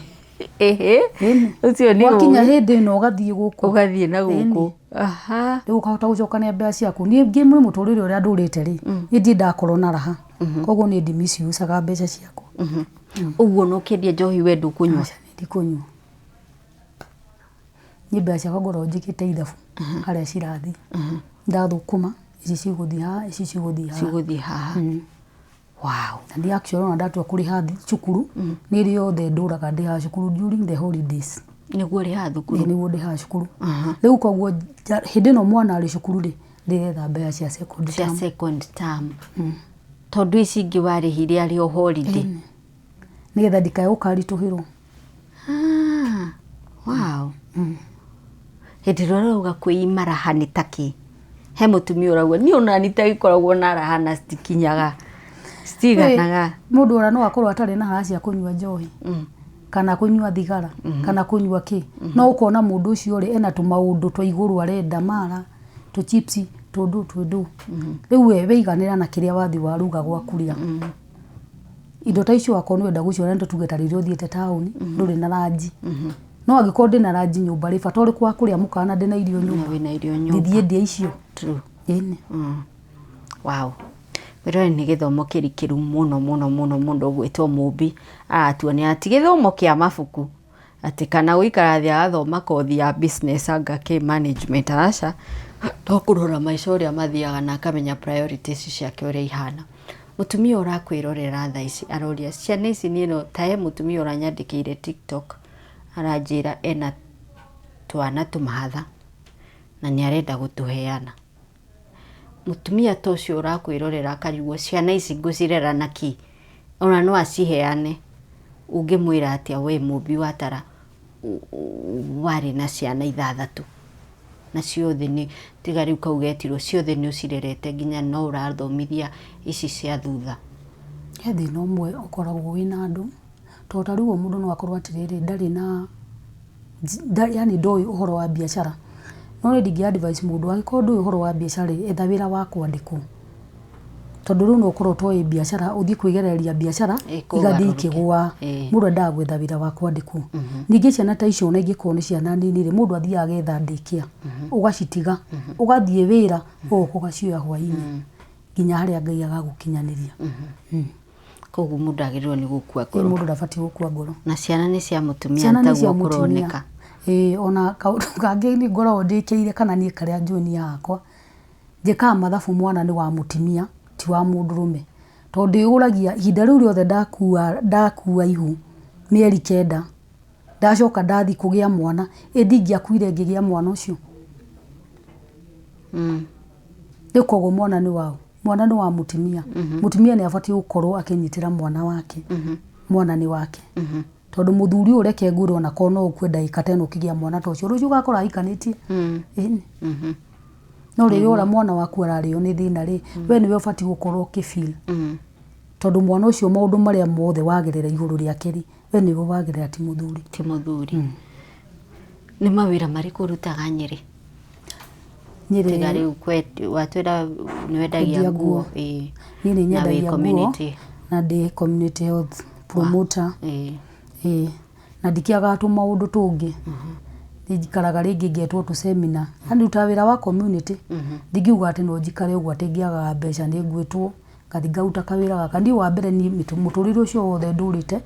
Ĩhĩ. Ĩni. Ũcio nĩ Gwakinya ũĩ. hĩndĩ ĩno ũgathiĩ gũkũ. Ũgathiĩ na gũkũ. Ĩni. Aha. Rĩu ũkahota gũcokania mbeca ciaku. Niĩ ngĩ mũtũrĩre ũrĩa ndũrĩte rĩ, niĩ ndirĩ ndakorwo na raha. Koguo niĩ ndimisiucaga mbeca ciakwa. Ũguo no ũkĩendia njohi we ndũkũnyua? Aca, niĩ ndikũnyua. Niĩ mbeca ciakwa ngoragwo njĩkĩte ithabu harĩa cirathiĩ. Ndathũkũma, ici cigũthiĩ haha, ici cigũthiĩ haha. Cigũthiĩ haha. Wow. Na ndi actually ona ndatua kũrĩha cukuru, nĩ rĩothe ndũraga ndĩhaga cukuru during the holidays. Nĩguo ũrĩhaga thukuru? Ĩĩ, nĩguo ndĩhaga cukuru. Rĩu koguo hĩndĩ ĩno mwana arĩ cukuru rĩ, ndĩretha mbeca cia second Cia term. second term. Tondũ ici ingĩ warĩhire arĩ o holiday. Nĩgetha ndikae gũkaritũhĩrwo. Ah, wow. Hĩndĩ ĩrĩa ũrauga kwĩima raha nĩ ta kĩ? He mũtumia ũrauga niĩ ona nĩ itagĩkoragwo na raha na citikinyaga, citiganaga. Mũndũ ona no akorwo atarĩ na haha cia kũnyua njohi, kana kũnyua thigara, kana kũnyua kĩ. No ũkona mũndũ ũcio rĩ, ena tũmaũndũ twa igũrũ arenda, mara, tũ chips, tũndũ twĩndũ. Rĩu we wĩiganĩra na kĩrĩa wathiĩ waruga gwaku rĩa. Indo ta icio wakorwo nĩ wenda gũciona, nĩ tuge ta rĩrĩa ũthiĩte taũni, ndũrĩ na ranji. No angĩkorwo ndĩna ranji nyũmba rĩ, bata ũrĩkũ wa kũrĩa mũkawa na ndĩna irio nyũmba? Wĩna irio nyũmba. Ndithiĩ ndĩe icio. True. Ĩni. Wow. Wĩrore nĩ gĩthomo kĩrikĩru mũno mũno mũno mũno gwĩtwo Mũmbi aratuonia ti gĩthomo kĩa mabuku atĩ kana gũikara thĩ agathoma kothi ya business anga kĩ management, aca, no kũrora maica ũrĩa mathiaga na akamenya priorities ciake ũrĩa ihana. Mũtumia ũrakwĩrorera thaa ici aroria ciana ici niĩ no ta he mũtumia ũranyandĩkĩire TikTok aranjĩra ena twana tũmahatha na nĩ arenda gũtũheana. Mũtumia ta ũcio ũrakwĩrorera akarigwo ciana ici ngũcirera na kĩ, ona no aciheane, ũngĩmwĩra atĩa we Mũmbi wa Tara warĩ na ciana ithathatũ na ciothe nĩ tiga rĩu kau getirwo, ciothe nĩ ũcirerete nginya no ũrathomithia ici cia thutha? He thĩna ũmwe ũkoragwo wĩna andũ, tondũ ta rĩu mũndũ no akorwo atĩrĩrĩ, ndarĩ na yani ndoĩ ũhoro wa biacara. No niĩ ndingĩ advise mũndũ, angĩkorwo ndũĩ ũhoro wa biacara rĩ, etha wĩra wa kwandĩkwo. Tondũ rĩu no ũkorwo ũtoĩ biacara, ũthiĩ kwĩgereria biacara, igathiĩ ikĩgũaga. Mũndũ endaga gwetha wĩra wa kwandĩkwo. Ningĩ ciana ta icio ona ingĩkorwo nĩ ciana nini rĩ, mũndũ athiaga agetha daycare, ũgacitiga, ũgathiĩ wĩra, ũgoka ũgacioya hwainĩ, nginya harĩa Ngai agagũkinyanĩria. Koguo mũndũ agĩrĩirwo nĩ gũkua ngoro. Mũndũ ndabatiĩ gũkua ngoro. Na ciana nĩ cia mũtumia, Ciana nĩ cia taguo mũtumia. kũroneka. Ĩĩ, ona kaũndũ kangĩ nĩ ngoragwo ndĩkĩire kana niĩ karĩa njũĩ niĩ hakwa, njĩkaga mathabu mwana nĩ wa mũtumia, ti wa mũndũrũme. Tondũ ndĩyũragia ihinda rĩu rĩothe ndakua ihu mĩeri 9, ndacoka ndathiĩ kũgĩa mwana, ĩ ndingĩakuire ngĩgĩa mwana ũcio? Rĩu koguo mwana nĩ waũ? Mwana nĩ wa mũtumia. Mũtumia nĩ abatiĩ gũkorwo akĩnyitĩra mwana wake. Mwana nĩ wake. Tondũ mũthuri ũyũ reke ngwĩre ona korwo no ũkue ndagĩka ta ĩno ũkĩgĩa mwana ta ũcio, rũciũ ũgakora ahikanĩtie. Ĩni. No rĩrĩa ũra mwana waku ararĩo nĩ thĩna rĩ, we nĩwe ũbatiĩ gũkorwo ũkĩ feel. Tondũ mwana ũcio maũndũ marĩa mothe wagerera igũrũ rĩake rĩ, we nĩwe wagerera, ti mũthuri. Ti mũthuri. Nĩ mawĩra marĩkũ ũrutaga Nyĩrĩ? Nyĩrĩ. Tiga rĩu watwĩra nĩ wendagia Kwendia nguo. nguo. Niĩ nĩ Na wĩ nyendagia nguo community. na ndĩ community health promoter. Ĩĩ. Na ndikĩagaga tũmaũndũ tũngĩ. Nĩ njikaraga rĩngĩ ngetwo tũ seminar. Yani ndutaga wĩra wa community. Ndingiuga atĩ no njikare ũguo atĩ ngĩagaga mbeca nĩ ngwĩtwo ngathiĩ ngaruta kawĩra gaka. Niĩ wa mbere niĩ mũtũrĩre ũcio wothe ndũrĩte,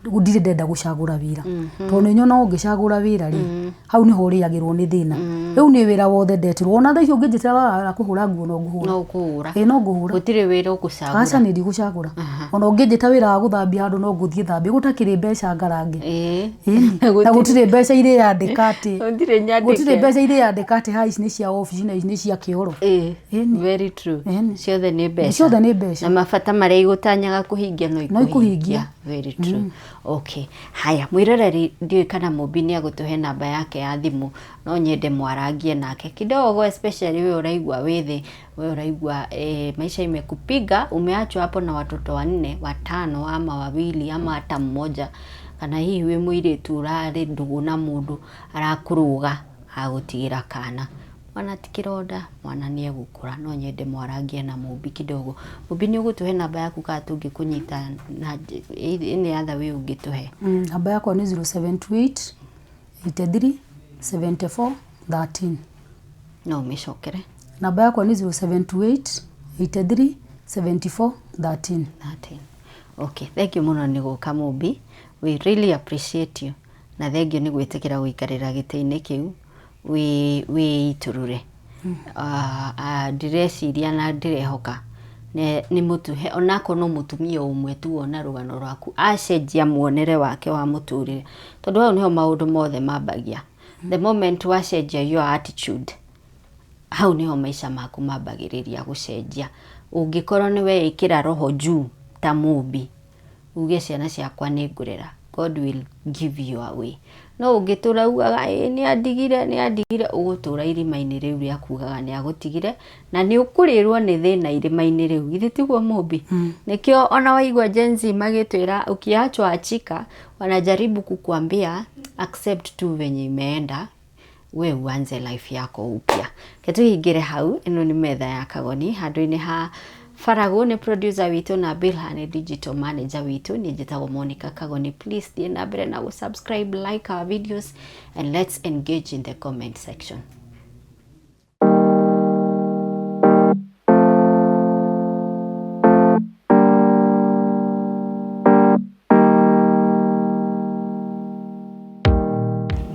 Ndirĩ ndenda gũcagũra wĩra, tondũ nĩ nyonaga ũngĩcagũra wĩra rĩ, hau nĩho ũrĩagĩrwo nĩ thĩna. Rĩu nĩ wĩra wothe ndetirwo, ona thaa ici ũngĩnjĩtĩra wĩra kũhũra nguo, no ngũhũra. No ũkũhũra? Ĩĩ, no ngũhũra. Gũtirĩ wĩra ũgũcagũra? Aca, nĩ ndigũcagũra. Ona ũngĩnjĩta wĩra wa gũthambia handũ, no ngũthiĩ thambie, gũtakĩrĩ mbeca ngarange. Ĩni. Na gũtirĩ mbeca irĩyandĩka atĩ Gũtirĩ nyandĩke. Gũtirĩ mbeca irĩyandĩka atĩ ha ici nĩ cia obici na ici nĩ cia kĩoro. Ĩni. Very true. Ĩni. Ciothe nĩ mbeca. Ciothe nĩ mbeca. Na mabata marĩa igũtanyaga kũhingia no No ikũhingia. Very true. Okay, haya, mwĩroreri, ndiũĩ kana Mũmbi nĩ agũtũhe namba yake ya thimũ. No nyende mwarangie nake kidogo, especially we ũraigua wĩ thĩ, we ũraigua maisha imekupiga, umeachwa hapo na watoto wanne, watano, ama wawili, ama hata mmoja, kana hihi wĩ mũirĩtu ũrarĩ ndũgũ na mũndũ arakũrũga agũtigĩra kana. Mwana ti kĩronda, mwana nĩ egũkũra. No nyende mwarangie na Mũmbi kidogo. Mũmbi, nĩ ũgũtũhe namba yaku kana tũngĩkũnyita na any other way ũngĩtũhe? Namba yakwa nĩ 0728 83 74 13. No ũmĩcokere. Namba yakwa nĩ 0728 83 74 13. 13. Okay, thank you mũno nĩ gũka, Mũmbi. We really appreciate you, na thank you nĩ gwĩtĩkĩra gũikarĩra gĩtĩ-inĩ kĩu wĩ wĩitũrũre. Ndĩreciria na ndĩrehoka nĩ mũtuhe onakorwo no mũtumia ũmwe tu wona rũgano rwaku acenjia muonere wake wa mũtũrĩre, tondũ hau nĩho maũndũ mothe mambagia. The moment wacenjia your attitude, hau niho maica maku mambagĩrĩria gũcenjia. Ũngĩkorwo nĩ weĩkĩra roho juu ta Mũmbi, uge ciana ciakwa nĩ ngũrera, God will give you a way. No ũngĩtũra ugaga ĩ nĩ andigire, nĩ andigire, ũgũtũra irima-inĩ rĩu rĩa kugaga nĩ agũtigire, na nĩ ũkũrĩrwo nĩ thĩna irima-inĩ rĩu. Githĩ tiguo, Mũmbi? Nĩkĩo ona waigua Gen Z magĩtwĩra ukiachwa achika, wanajaribu kukuambia accept tu venye imeenda, we uanze life yako upya. Ke hau. Ĩno nĩ metha ya Kagoni handũ-inĩ ha Faragũ nĩ producer witũ na Bilha nĩ digital manager witũ. Niĩ njĩtagwo Monica Kagoni. Please thiĩ na mbere na gũ-subscribe, like our videos and let's engage in the comment section.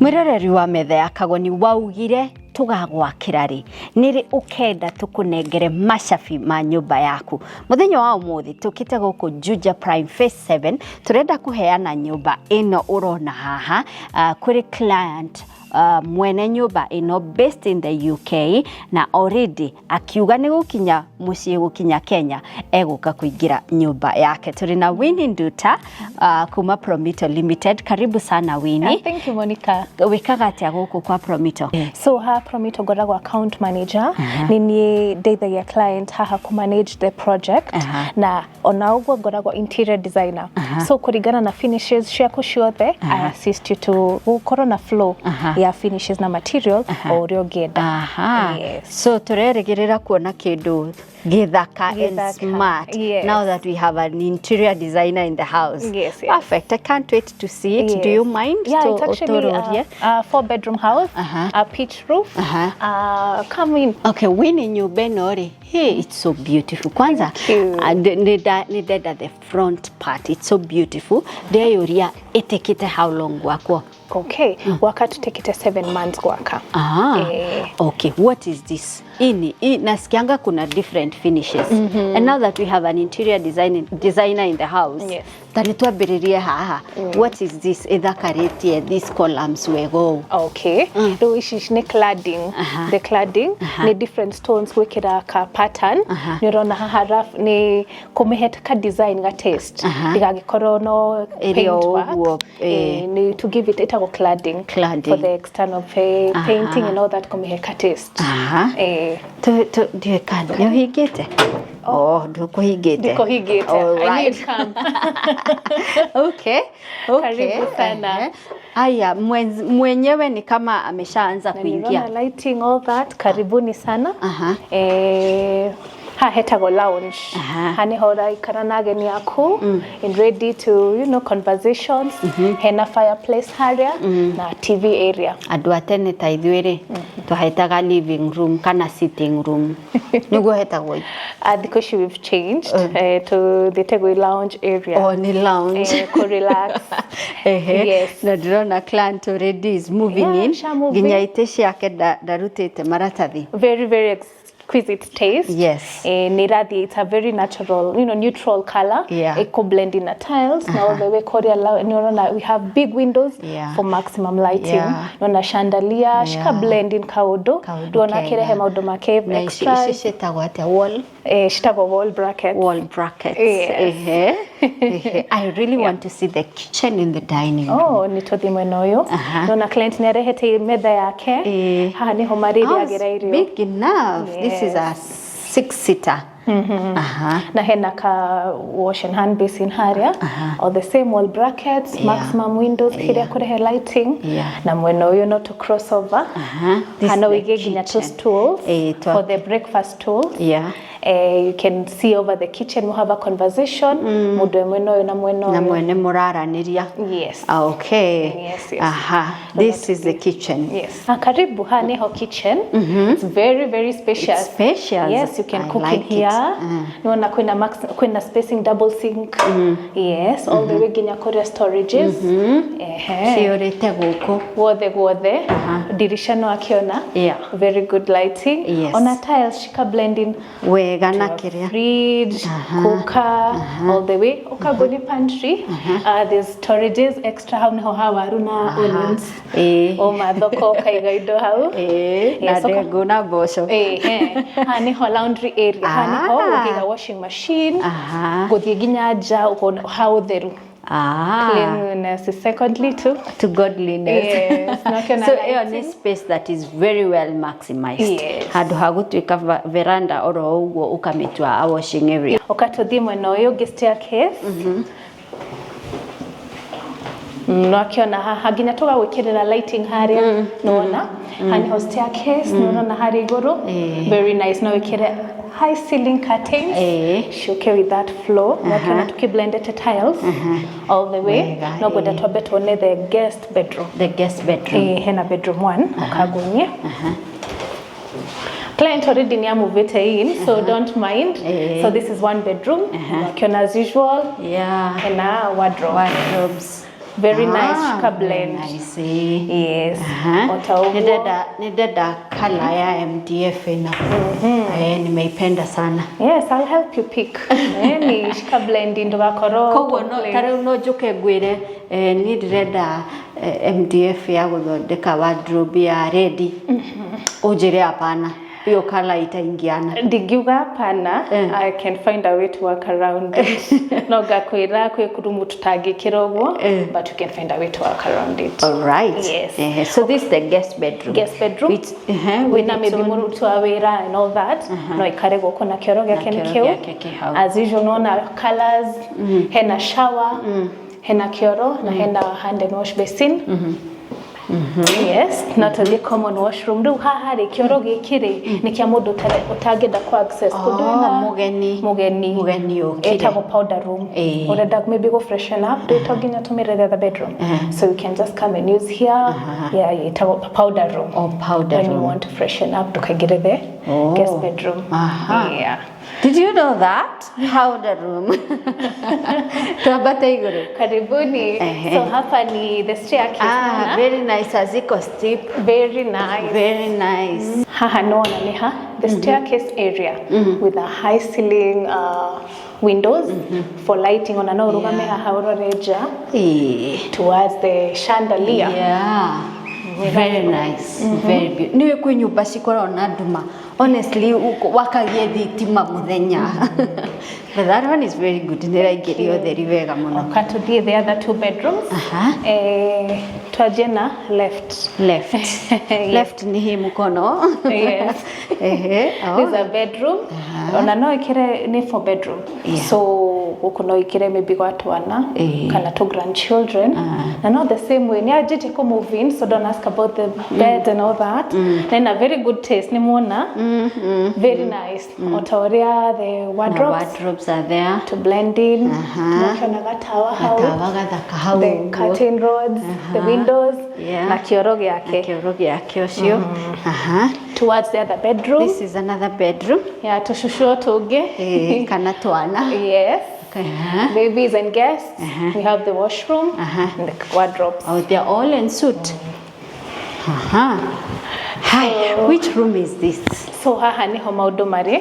Mwĩroreri wa metha ya Kagoni, waugire tũgagwakĩra rĩ, nĩrĩ ũkenda tũkũnengere macabi ma nyũmba yaku? Mũthenya wa ũmũthĩ tũkĩte gũkũ Juja Prime Phase 7. Tũrenda kũheana nyũmba ĩno ũrona haha kũrĩ client, mwene nyũmba ĩno based in the UK, na already akiuga nĩ gũkinya mũciĩ, gũkinya Kenya egũka kũingĩra nyũmba yake. Tũrĩ na Winnie Nduta kuma Promito Limited. Karibu sana, Winnie. Thank you, Monica. Wĩkaga atĩa gũkũ kwa Promito? So ha Promito ngoragwo account manager. Nĩ niĩ ndeithagia client haha kũ manage the project, na ona ũguo ngoragwo interior designer. So kũringana na finishes ciaku ciothe, I assist you to gũkorwo na flow ya finishes na material o ũrĩa ũngĩenda. Yes. So tũrerĩgĩrĩra kuona kĩndũ gĩthaka and Gĩthaka. smart. Yes. Now that we have an interior designer in the house. Yes. Perfect. I can't wait to see it. Do you mind Yeah, to it's actually ũtũrũrie? a 4-bedroom house, a pitch roof. Come in. Okay, Winnie, nyũmba ĩno rĩ, hey, it's so beautiful. Kwanza Thank you. Nĩ ndenda the front part. It's so beautiful. Ndeyũria ĩtĩkĩte how long gwakwo? Okay, waka tutekete 7 months gwaka. Okay, what is this? Ini, nasikianga kuna different finishes. And now that we have an interior designer in the house, tani twambĩrĩrie haha. What is this ĩthakarĩtie these columns wega ũũ? Okay, rĩu ici nĩ cladding. The cladding nĩ different stones gwĩkĩra ka pattern. Nĩ ũrona haha rough nĩ kũmĩhe ka design ga taste, ndĩgagĩkorwo no Ĩrĩ o paint work. ũguo, eh. Nĩ to give it, ĩtagwo cladding, Cladding. for the external painting and all that, kũmĩhe ka taste. Ndiũĩ kana nĩ ũhingĩte? Oh, ndũkũhingĩte. Ndikũhingĩte. All I right. need come. Okay. Karibu sana. Ehe. Aya, mwenyewe ni kama ameshaanza Na kuingia. niliona lighting, all that. Karibuni sana. Haha hetagwo lounge. Haha niho ũraikara na ageni aku in ready to conversations. Hena fireplace haria na TV area. Andũ a tene ta ithuĩ rĩ, twahetaga living room kana sitting room, nĩguo hetagwo? Thikũ ici we've changed to the lounge area. Oh, nĩ lounge. Ku relax. Yes. Na ndĩrona client already is moving in. Sha move nginya in. Itĩ ciake ndarutĩte maratathi. Very, very exquisite taste. Nĩ irathi, it's a very natural, neutral color. Iko blend in na tiles na all the way koria nĩ ũrona we have big windows for maximum lighting. Nona chandelier shika blend in kaundu. Kaũndũ Ndona kega. kirehe maundu make Na ici extra. Ici ciĩtagwo atĩa, wall Citagwo wall brackets. Wall brackets. Yes. Ehe. Ehe. I really want to see the kitchen in the dining room. Oh, nĩ tũthiĩ mwena ũyũ. Nona client nĩ arehete metha yake. Haha nĩho marĩrĩagĩra Oh, irio. big enough. This is a six seater. Na hena ka wash and hand basin haria, all the same wall brackets, maximum windows kiria kurehe lighting. Na mwena ũyũ no to cross over. This Hana is the wĩige nginya two kitchen. Stools for the breakfast stools. You can see over the kitchen, we have a conversation mũndũ e mwena ũyũ na mwena Na ũyũ. mwene mũraranĩria. Yes. Okay. Yes. This is the kitchen. Yes. Ah, karibu, ha niho kitchen. It's very, very spacious. It's spacious. Yes, you can I cook like in it. Here. Niona kwina kwina spacing, double sink. Yes, all the way nginya kuria storages. Ehe. Ciũrĩte gũkũ. Guothe guothe. Dirisha no akiona. Very good lighting. Ona tiles shika blending. Wega na kĩrĩa. Fridge, cooker, all the way. Ukagoni pantry. There's storages extra hau niho ha waru na onions. O mathoko ukaiga indo hau. Na Yes, ndengũ na mboco. Ehe. Haha niho laundry area. Haha niho ũngĩiga washing machine. Gũthiĩ nginya nja ũkona ha ũtheru. Cleanliness is secondly to To godliness. Yes, na So ĩyo nĩ lighting. Space that is very well maximized. Yes. Handũ ha gũtuĩka veranda oro ũguo ũkamĩtua a washing area. Ũkatũthiĩ mwena ũyũ ũngĩ, staircase. No akĩona haha nginya tũgagwĩkĩrĩra lighting harĩa, nĩwona haha nĩho staircase, nĩũrona harĩa igũrũ. Very nice, no wĩkĩre high ceiling curtains ciũke with that flow. Nĩwakĩona tũkĩblendete tiles all the way. Wega, No ngwenda twambe tuone the guest bedroom. The guest bedroom. Hena bedroom one, ukagunie. Client already ni amuvete in, so don't mind. So this is one bedroom. Wakiona as usual, hena wardrobe. Wardrobes. Very nice, shika Very blend. nice. Yes. Ota ũguo. Nĩndenda color ya MDF ĩno. Nimeipenda sana. Yes, I'll help you pick. Ni shika blend ndũgakorwo Koguo no complain. ta rĩu no njũke ngwĩre, niĩ ndĩrenda MDF ya gũthondeka wardrobe ya red, ũnjĩre hapana, hiyo color itaingiana? Ndingiuga hapana. I can find a way to work around it. No ngakwĩra kwĩ kurumu tũtangĩkĩra ũguo, but you can find a way to work around it. All right. Yes. So this is the guest bedroom. Guest bedroom. With Wĩna its maybe own- mũruti wa wĩra and all that, no ikare gũkũ na kĩoro gĩake Na nĩ kĩoro kĩu. gĩake kĩ hau. As usual, nona colors, hena shower, hena kĩoro na hena hand and wash basin. Yes, na tũthiĩ common washroom. Rĩu haha rĩ, kĩoro gĩkĩ rĩ nĩ kĩa mũndũ ũtangĩenda ku access kũndũ. Oh, Wĩna- mũgeni. Mũgeni. Mũgeni ũkire. Ĩtagwo powder room. Ũrenda maybe go freshen up, ndũ to nginya tũmĩre the other bedroom, so you can just come and use here. Yeah, ĩtagwo powder room. Oh, powder When you room. want to freshen up, ndũkaingĩre the guest bedroom. Yeah. Did you know that? Powder room. Twambate igũrũ. Karibuni. So hapa ni the staircase. Ah, Naona? very nice. Haziko steep. Very nice. Very nice. Haha nona ni ha the staircase area with a high ceiling, windows for lighting. Ona no ũrũgame haha ũrore nja towards the chandelier. Yeah. Very nice. Very beautiful. Nĩ kwĩ nyũmba cikoragwo na nduma. Honestly, wakagie thitima mũthenya. But that one is very good. Nĩ ĩraingĩria ũtheri wega mũno. Ũka tũthiĩ the other two bedrooms. Twanjie na left. Left. Yes. Left ni hii mkono. Yes. Ehe. Oh. This is a bedroom. Ona no ikire ni four bedroom. So gũkũ no ikire maybe gwa twana kana two grandchildren. Na not the same way. Ni anjĩtie kũ move in, so don't ask about the bed and all that. Na ina very good taste, ni muona. Very nice. O ta ũrĩa the Na wardrobes wardrobes are there. to blend in. Nokĩona gatawa hau. Gatawa gathaka hau The ũguo. curtain rods, the windows, Yeah. na kĩoro gĩake. Kĩoro gĩake ũcio. Aha. Towards the other bedroom. This is another bedroom. Yeah, tũcucu tũngĩ. Kana twana. Yes. Aha. Babies and guests. We have the washroom and the wardrobes. Oh, they're all en suite. Aha. Hi, which room is this? So haha niho maũndũ marĩ.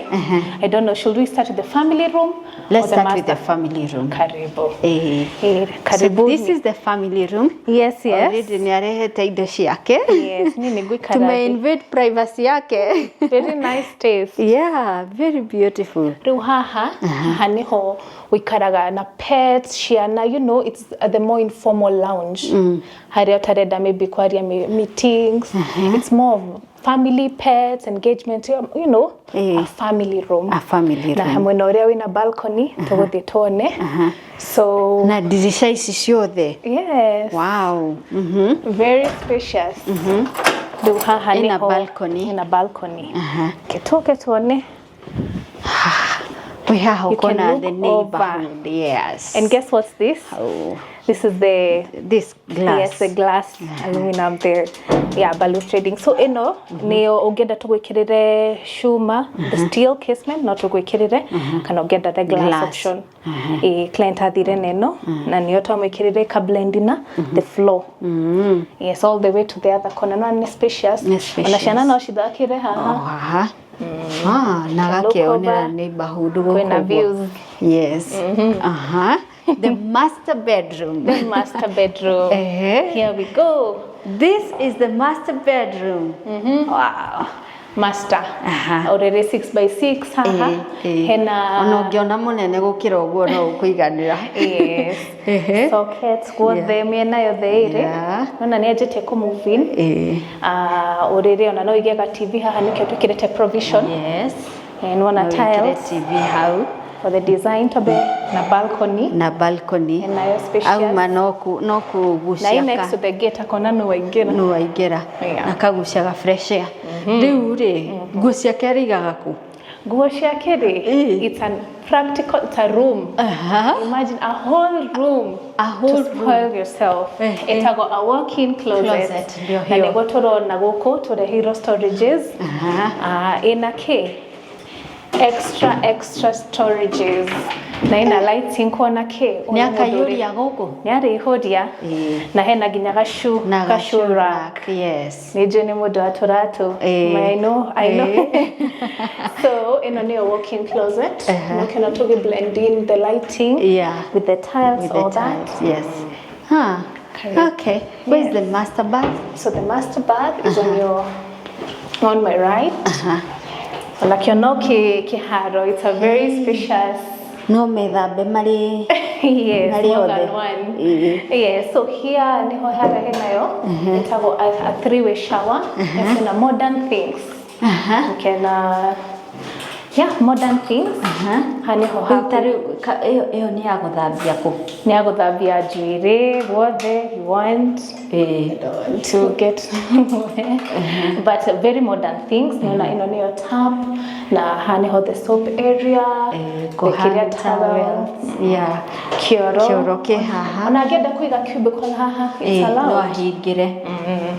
I don't know, should we start with the family room Let's or the start with the master? Family room. Karibu. So Karibuni. this is the family room. Yes. Already nĩ arehete indo ciake. Yes, niĩ nĩ ngũikara Tume thĩ. invade privacy yake. Very nice taste. Yeah, very beautiful. Rĩu haha nĩho ũikaraga na pets, ciana, it's the more informal lounge. Harĩa ũtarenda maybe kwaria meetings. It's more of family, pets, engagement, a family room. A family Na room. mwena ũrĩa wĩna balcony, tũgũthiĩ tuone. So, Na dirisha ici ciothe. Yes. Wow. Very spacious. Rĩu haha Ina nĩho balcony. Ina balcony. Kĩtũke tuone. We haha You can ũkona the look over. neighborhood. Yes. And guess what's this? Oh, This is the this glass. Yes, the glass aluminum there. Yeah, balustrading. So ĩno nĩyo ũngĩenda tũgwĩkĩrĩre cuma, the steel casement no tũgwĩkĩrĩre, kana ũngĩenda the glass, Glass. option. Client athire na ĩno na nĩyo twamwĩkĩrĩre ĩkablend na the floor. Yes, all the way to the other corner. No nĩ spacious. Nĩ spacious. Ona ciana no cithakĩre haha. Oh, haha. Ah, na Look gakĩonera over. neighborhood gũkũ Kwĩna ũguo. Views. Yes. Aha. The master bedroom. The master bedroom. Here we go. This is the master bedroom. Wow. Master. Aha. Already 6 by 6 haha. Hena Ona ũngĩona mũnene gũkĩra ũguo no ũkũiganĩra. Yes. Sockets guothe mĩena yothe ĩrĩ. Nona nĩ anjĩtie kũ move in. Ah, ũrĩrĩ ona no ũige ga TV haha, nĩkĩo twĩkĩrĩte provision. Nĩwona No wĩkĩre tiles TV hau. For the design tobe na balcony. Na balcony. Nayo spacious. Auma no ku no Na kũgucia hii next to the gate akona no waingĩra. No waingĩra. Na kaguciaga fresh air. Rĩu rĩ, nguo ciake arĩigaga kũ? Nguo ciake rĩ, it's a practical, it's a room. Imagine a whole room A whole to spoil yourself. Ĩtagwo a walk-in closet. Closet, ndio Na hiyo. nĩguo tũrona gũkũ tũreheirwo storages. Ah, ĩna kĩ extra extra storages na ina lighting kuona kĩ. Nĩ akaiyũria gũkũ? Nĩ arĩihũria. Na hena nginya gacu Na gacu rack. Yes. Nĩ njũĩ nĩ mũndũ wa tũratũ. I know, I know. So ĩno nĩyo walk-in closet. Mũkĩona tũgĩ blend in the lighting with the tiles, With the all that. tiles, yes. Huh. Karibu. Okay. Where's the master bath? So the master bath is on my right. Ona kĩono kĩharo, it's a very spacious. No methambe marĩ Yes, marĩ more than othe. One. Yes, so here niho harĩa henayo ĩtagwo a three-way shower. Yes, na modern things. Kena, yeah, modern things. Ha niho Rĩu haku. ta rĩu ĩyo nĩ ya gũthambia kũ? Nĩ ya gũthambia njuĩrĩ guothe you want to get, but very modern things. Nĩona ĩno nĩyo tap na haha niho the soap area, Kũ the kĩrĩa hang towels. Towels. Yeah. Kĩoro. Kĩoro kĩ haha. Ona angĩenda kũiga cubicle haha, it's No allowed. ahingĩre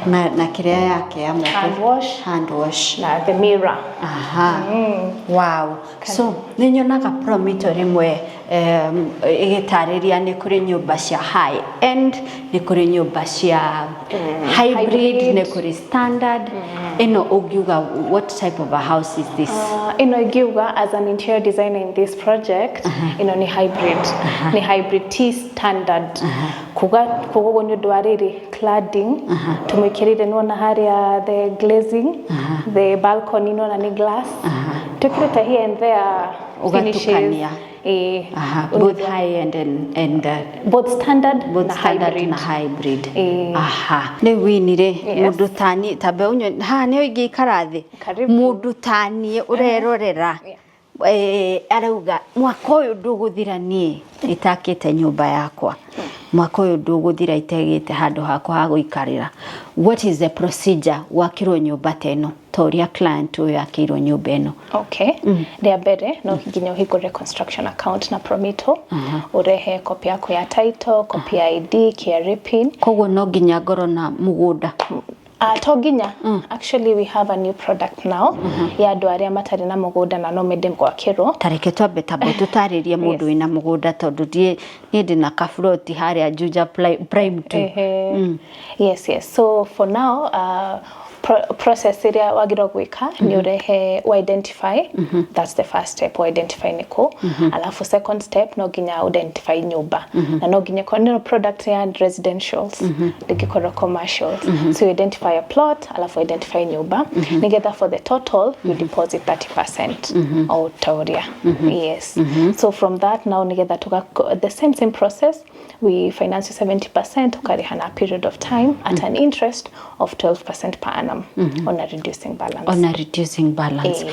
na kĩrĩa yake ya moko. Hand wash. Hand wash. Na the mirror. Aha. Wow. So nĩ nyonaga Promito rĩmwe ĩgĩtarĩria nĩ kũrĩ nyũmba cia high end, nĩ kũrĩ nyũmba cia hybrid, Hybrid. nĩ kũrĩ standard. Ĩno ũngiuga what type of a house is this? Ĩno ingiuga as an interior designer in this project, ĩno nĩ hybrid, nĩ hybrid T standard. Kuga ũguo nĩ ũndũ wa rĩrĩ cladding tũmĩkĩrĩire, nĩwona harĩa the glazing, the balcony, nĩwona nĩ glass twĩkĩrĩte here and there finishes. Ũgatukania. Aha, both high end and both standard both na standard hybrid. Na hybrid. Aha, rĩu wini rĩ, mũndũ tani tambe ũnyue haha nĩho ingĩikara thĩ. Karibu. Mũndũ taniĩ ũrerorera arauga mwaka ũyũ ndũgũthira niĩ itakĩte nyũmba yakwa, mwaka ũyũ ndũgũthira itegĩte handũ hakwa ha gũikarĩra, what is the procedure gwakĩrwo nyũmba ta ĩno? Ta ũrĩa client ũyũ akĩirwo nyũmba ĩno. Okay. Rĩa mbere no nginya ũhingũre construction account na Promito, ũrehe copy yaku ya title, copy ya ID, KRA PIN. Koguo no nginya ngorwo na mũgũnda? To nginya. Actually, we have a new product now ya andũ arĩa matarĩ na mũgũnda na no mende gwakĩrwo. Tareke twambe tambo tũtarĩrie mũndũ wĩna mũgũnda, tondũ niĩ ndĩ na kaburoti harĩa Juja Prime 2. Ehe. Yes. So for now, process ĩrĩa wagĩrĩirwo gwĩka nĩ ũrehe identify. That's the first step, identify nĩkũ. Alafu second step, no nginya identify nyũmba, na no nginya ĩkorwo nĩ product ya residentials, ndĩngĩkorwo commercials. So you identify a plot, alafu identify nyũmba, nĩgetha for the total you deposit 30% o ta ũrĩa. Yes, so from that now, nĩgetha tuga the same process, we finance you 70%, ukariha na a period of time at an interest of 12% per annum on a reducing balance. On a reducing balance.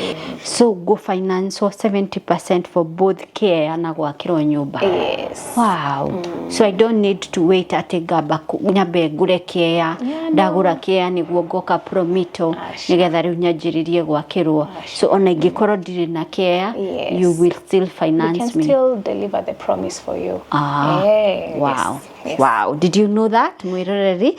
So go finance 70% for both care na gwakĩrwo nyũmba. Yes. Wow. So I don't need to wait atĩ ngamba nyambe ngũre kĩea, Yeah, no. ndagũra kĩea nĩguo ngoka Promito Aca. nĩgetha rĩu nyanjĩrĩrie gwakĩrwo. So ona ingĩkorwo ndirĩ na kĩea, you will still We finance can me? still deliver the promise for you. Ah, wow. Yes. Wow. Did you know that? Mwiroreri,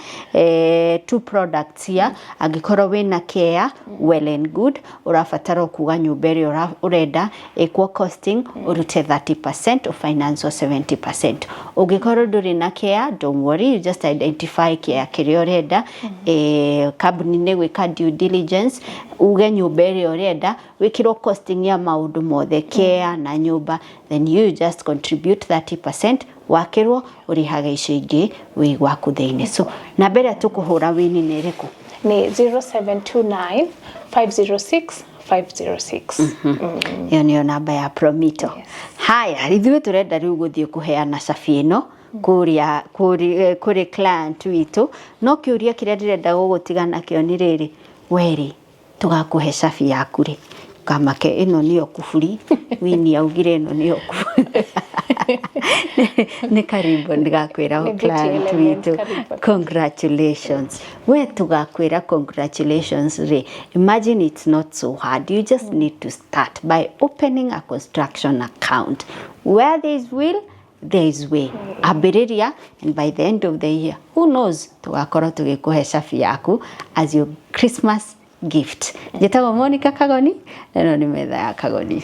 two products here. Angĩkorwo wĩna kĩea, well and good. Ũrabatara o kuga nyũmba ĩrĩa ũrenda ĩkwo costing, ũrute 30%, ũfinance 70%. Ũngĩkorwo ndũrĩ na kĩea, don't worry, you just identify kĩea kĩrĩa ũrenda. Kambuni nĩ gwĩka due diligence, uge nyũmba ĩrĩa ũrenda, wĩkĩrwo costing ya maũndũ mothe, kĩea na nyũmba, then you just contribute 30%, wakĩrwo ũrĩhaga icio ingĩ wĩ gwaku thĩinĩ. So namba ĩrĩa tũkũhũra wĩni nĩ ĩrĩkũ? Ni 0729 506 506. Ĩyo nĩyo namba ya Promito. Haya, ithuĩ tũrenda rĩu gũthiĩ kũheana cabi ĩno kũrĩa kũrĩ client witũ, no kĩũria kĩrĩa ndĩrenda gũgũtiga nakĩo nĩ rĩrĩ: werĩ tũgakũhe cabi yaku rĩ, kamake ĩno nĩyo kuburi wini augire ĩno nĩyo kuburi, nĩ karimbo ndĩgakwĩra. Nĩ Beauty Client Element, witũ, karibu. Congratulations. We tugakwĩra congratulations rĩ, imagine it's not so hard. You just need to start by opening a construction account. Where there is will, there is way. Ambĩrĩria, and by the end of the year, who knows, tũgakorwo tũgĩkũhe cabi yaku as your Christmas gift. Njĩtagwo Monica Kagoni, na ĩno nĩ metha ya Kagoni.